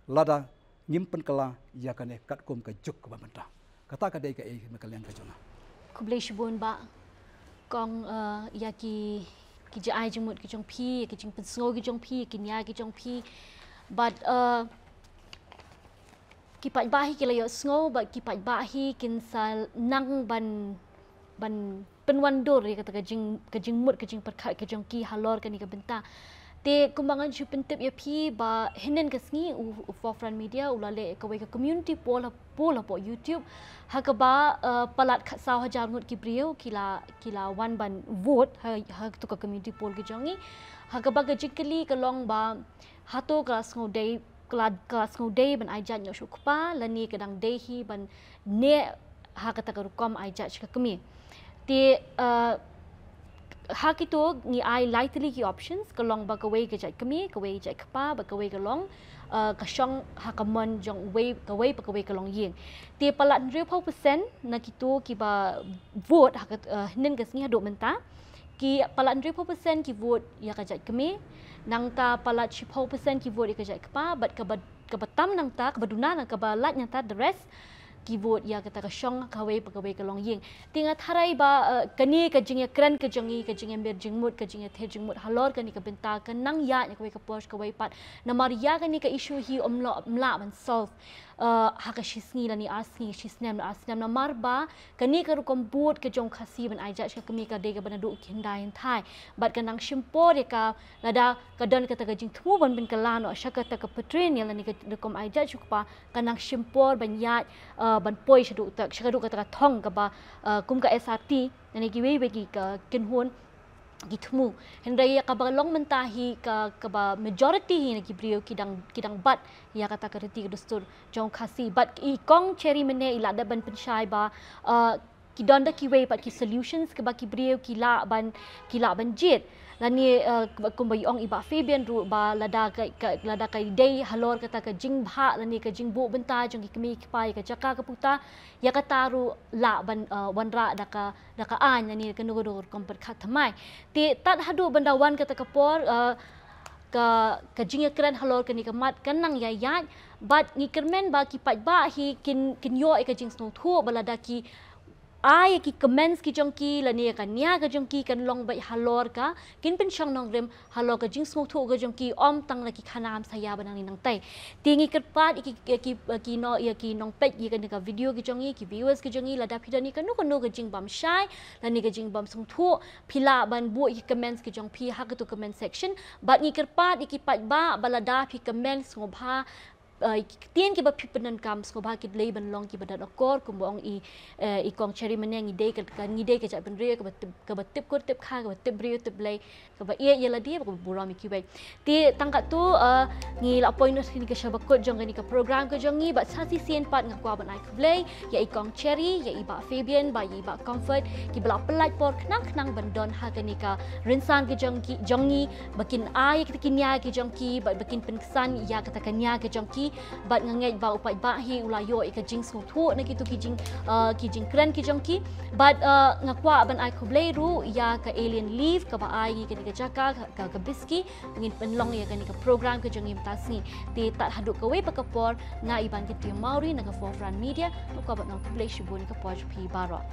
lada ngim pynkylla ïa kane katkum ka juk kaba mynta. Kata ka dei kaei na ka liang ka jong nga. Khublei shibun Bah Kong, eh, ïa ki, ki jingai jingmut ki jong phi, ïa ki jingpynsngew ki jong phi, ïa ki nia ki jong phi. Bad, eh, ki paidbah hi ki la ïohsngew bad ki paidbah hi kin sa nang ban, ban pynwandur ïa kata ka jing, ka jingmut ka jingpyrkhat ka jong ki halor kane ka bynta. Te kumba ngan shu pyntip ïa phi ba hynnin ka sngi u, u Forefront Media u la leh kawei ka community poll hapoh, poll hapoh YouTube, ha kaba, eh, palat khatsaw hajar ngut ki briew ki la, ki la wan ban vote ha, ha tu ka community poll ka jong ngi. Ha kaba ka jingkylli ka long ba hato ka la sngewdei, ka la, ka la sngewdei ban ai jait noh sha u kpa lane ka dang dei hi ban neh ha kata ka rukom ai jait sha ka kmie. Te, eh, ha kito ngi ai lai tylli ki options, ka long ba kawei ka jait kmie, kawei ka jait kpa, bad kawei ka long, eh, ka shong ha ka mon jong uwei, kawei pa kawei ka longïing. Te palat hynriewphew percent na kito kiba vote ha ka, eh, hynnin ka sngi haduh mynta, ki palat hynriewphew percent ki vote ïa ka jait kmie, nangta palat shiphew percent ki vote ïa ka jait kpa, bad kaba, kaba tam nangta, kaba duna nangta, kaba lait nangta, the rest ki vote ïa kata ka shong kawei pa kawei ka longïing. Te nga tharai ba, eh, kane ka jingïakren ka jong ngi, ka jingïamir jingmut, ka jingïather jingmut halor kane ka bynta kan nang ïaid na kawei ka por sha kawei pat. Namar ïa kane ka issue hi ym lah, ym lah ban solve, eh, ha ka shi sngi lane ar sngi, shi snem lane ar snem, namar ba kane ka rukom bud ka jong u Khasi ban ai jait sha ka kmie ka dei kaba naduh ki hyndai hynthai. Bad ka nang shim por ïa ka, lada ka don kata ka jingthmu ban pynkylla noh sha kata ka patrilineal lane ka rukom ai jait sha u kpa, ka nang shim por ban ïaid, eh, ban poi shaduh tak, shaduh kata ka thong kaba, eh, kum ka S R T lane kiwei kiwei ki, ka kynhun ki thmu. Hynrei ïa kaba long mynta hi ka, kaba majority hi na ki briew ki dang, ki dang bat ïa kata ka riti ka dustur jong u Khasi. Bad i Kong Cherry mynne i la dep ban pynshai ba, eh, ki don da kiwei pat ki solutions kaba ki briew ki lah ban, ki lah ban jied. Lane, eh, kumba, kumba i ong i Bah Fabian ruh ba lada ka, ka, lada ka dei halor kata ka jingbha lane ka jingbuh bynta jong ki kmie ki kpa ïa ka jaka ka puta, ïa kata ruh lah ban, eh, wanrah da ka, da ka aiñ lane kano kano ka rukom pyrkhat thymmai. Te tad haduh ban da wan kata ka por, eh, ka, ka jingïakren halor kane ka mat kan nang ïaid ïaid, bad ngi kyrmen ba ki paidbah hi kin, kin ïoh ïa ka jingsngewthuh ba lada ki ai ïa ki comments ki jong ki lane ïa ka nia ka jong ki kan long beit halor ka kin pynshong nongrim halor ka jingsngewthuh ka jong ki, ym tang na ki khana hamsaïa ba nangne nangtai. Te ngi kyrpad ïa ki, ïa ki, ïa ki no, ïa ki nongpeit ïa kane ka video ki jong ngi, ki viewers ki jong ngi, lada phi don ïa kano kano ka jingbymshai lane ka jingbymsngewthuh, phi lah ban buh ïa ki comments ki jong phi ha katu comment section. Bad ngi kyrpad ïa ki paidbah ba lada phi comment sngewbha, eh, ktien kiba phi pyndonkam sngewbha ki dei ban long kiba don akor, kumba ong i, eh, i Kong Cherry mynne, ngi dei ka, ka, ngi dei ka jaitbynriew kaba tip, kaba tip kur tip kha, kaba tip briew tip Blei, kaba ïeit ïa lade bad kaba burom ïa kiwei. Te tang katto, eh, ngi la poi noh ïa kane ka shibakut jong kane ka program ka jong ngi, bad sa shisien pat nga kwah ban ai khublei ïa i Kong Cherry, ïa i Bah Fabian bad ïa i Bah Comfort, kiba la pynlait por khnang khnang ban don ha kane ka rynsan ka jong ki, jong ngi, ba kin ai ïa kita ki nia ki jong ki, bad ba kin pynksan ïa kata ka nia ka jong ki. Bad nga ngeit ba u paidbah hi u la ïoh ïa ka jingsngewthuh na kitu ki jing, eh, ki jingkren ki jong ki. Bad, eh, nga kwah ban ai khublei ruh ïa ka Alien Leaf kaba ai ngi kane ka jaka, ka, ka, ka biski, ngin pynlong ïa kane ka program ka jong ngi mynta sngi. Te tad haduh kawei pat ka por, nga Iban Kynthei Mawrie na ka Forefront Media, nga kwah ban ong khublei shibun ïa ka por jong phi baroh.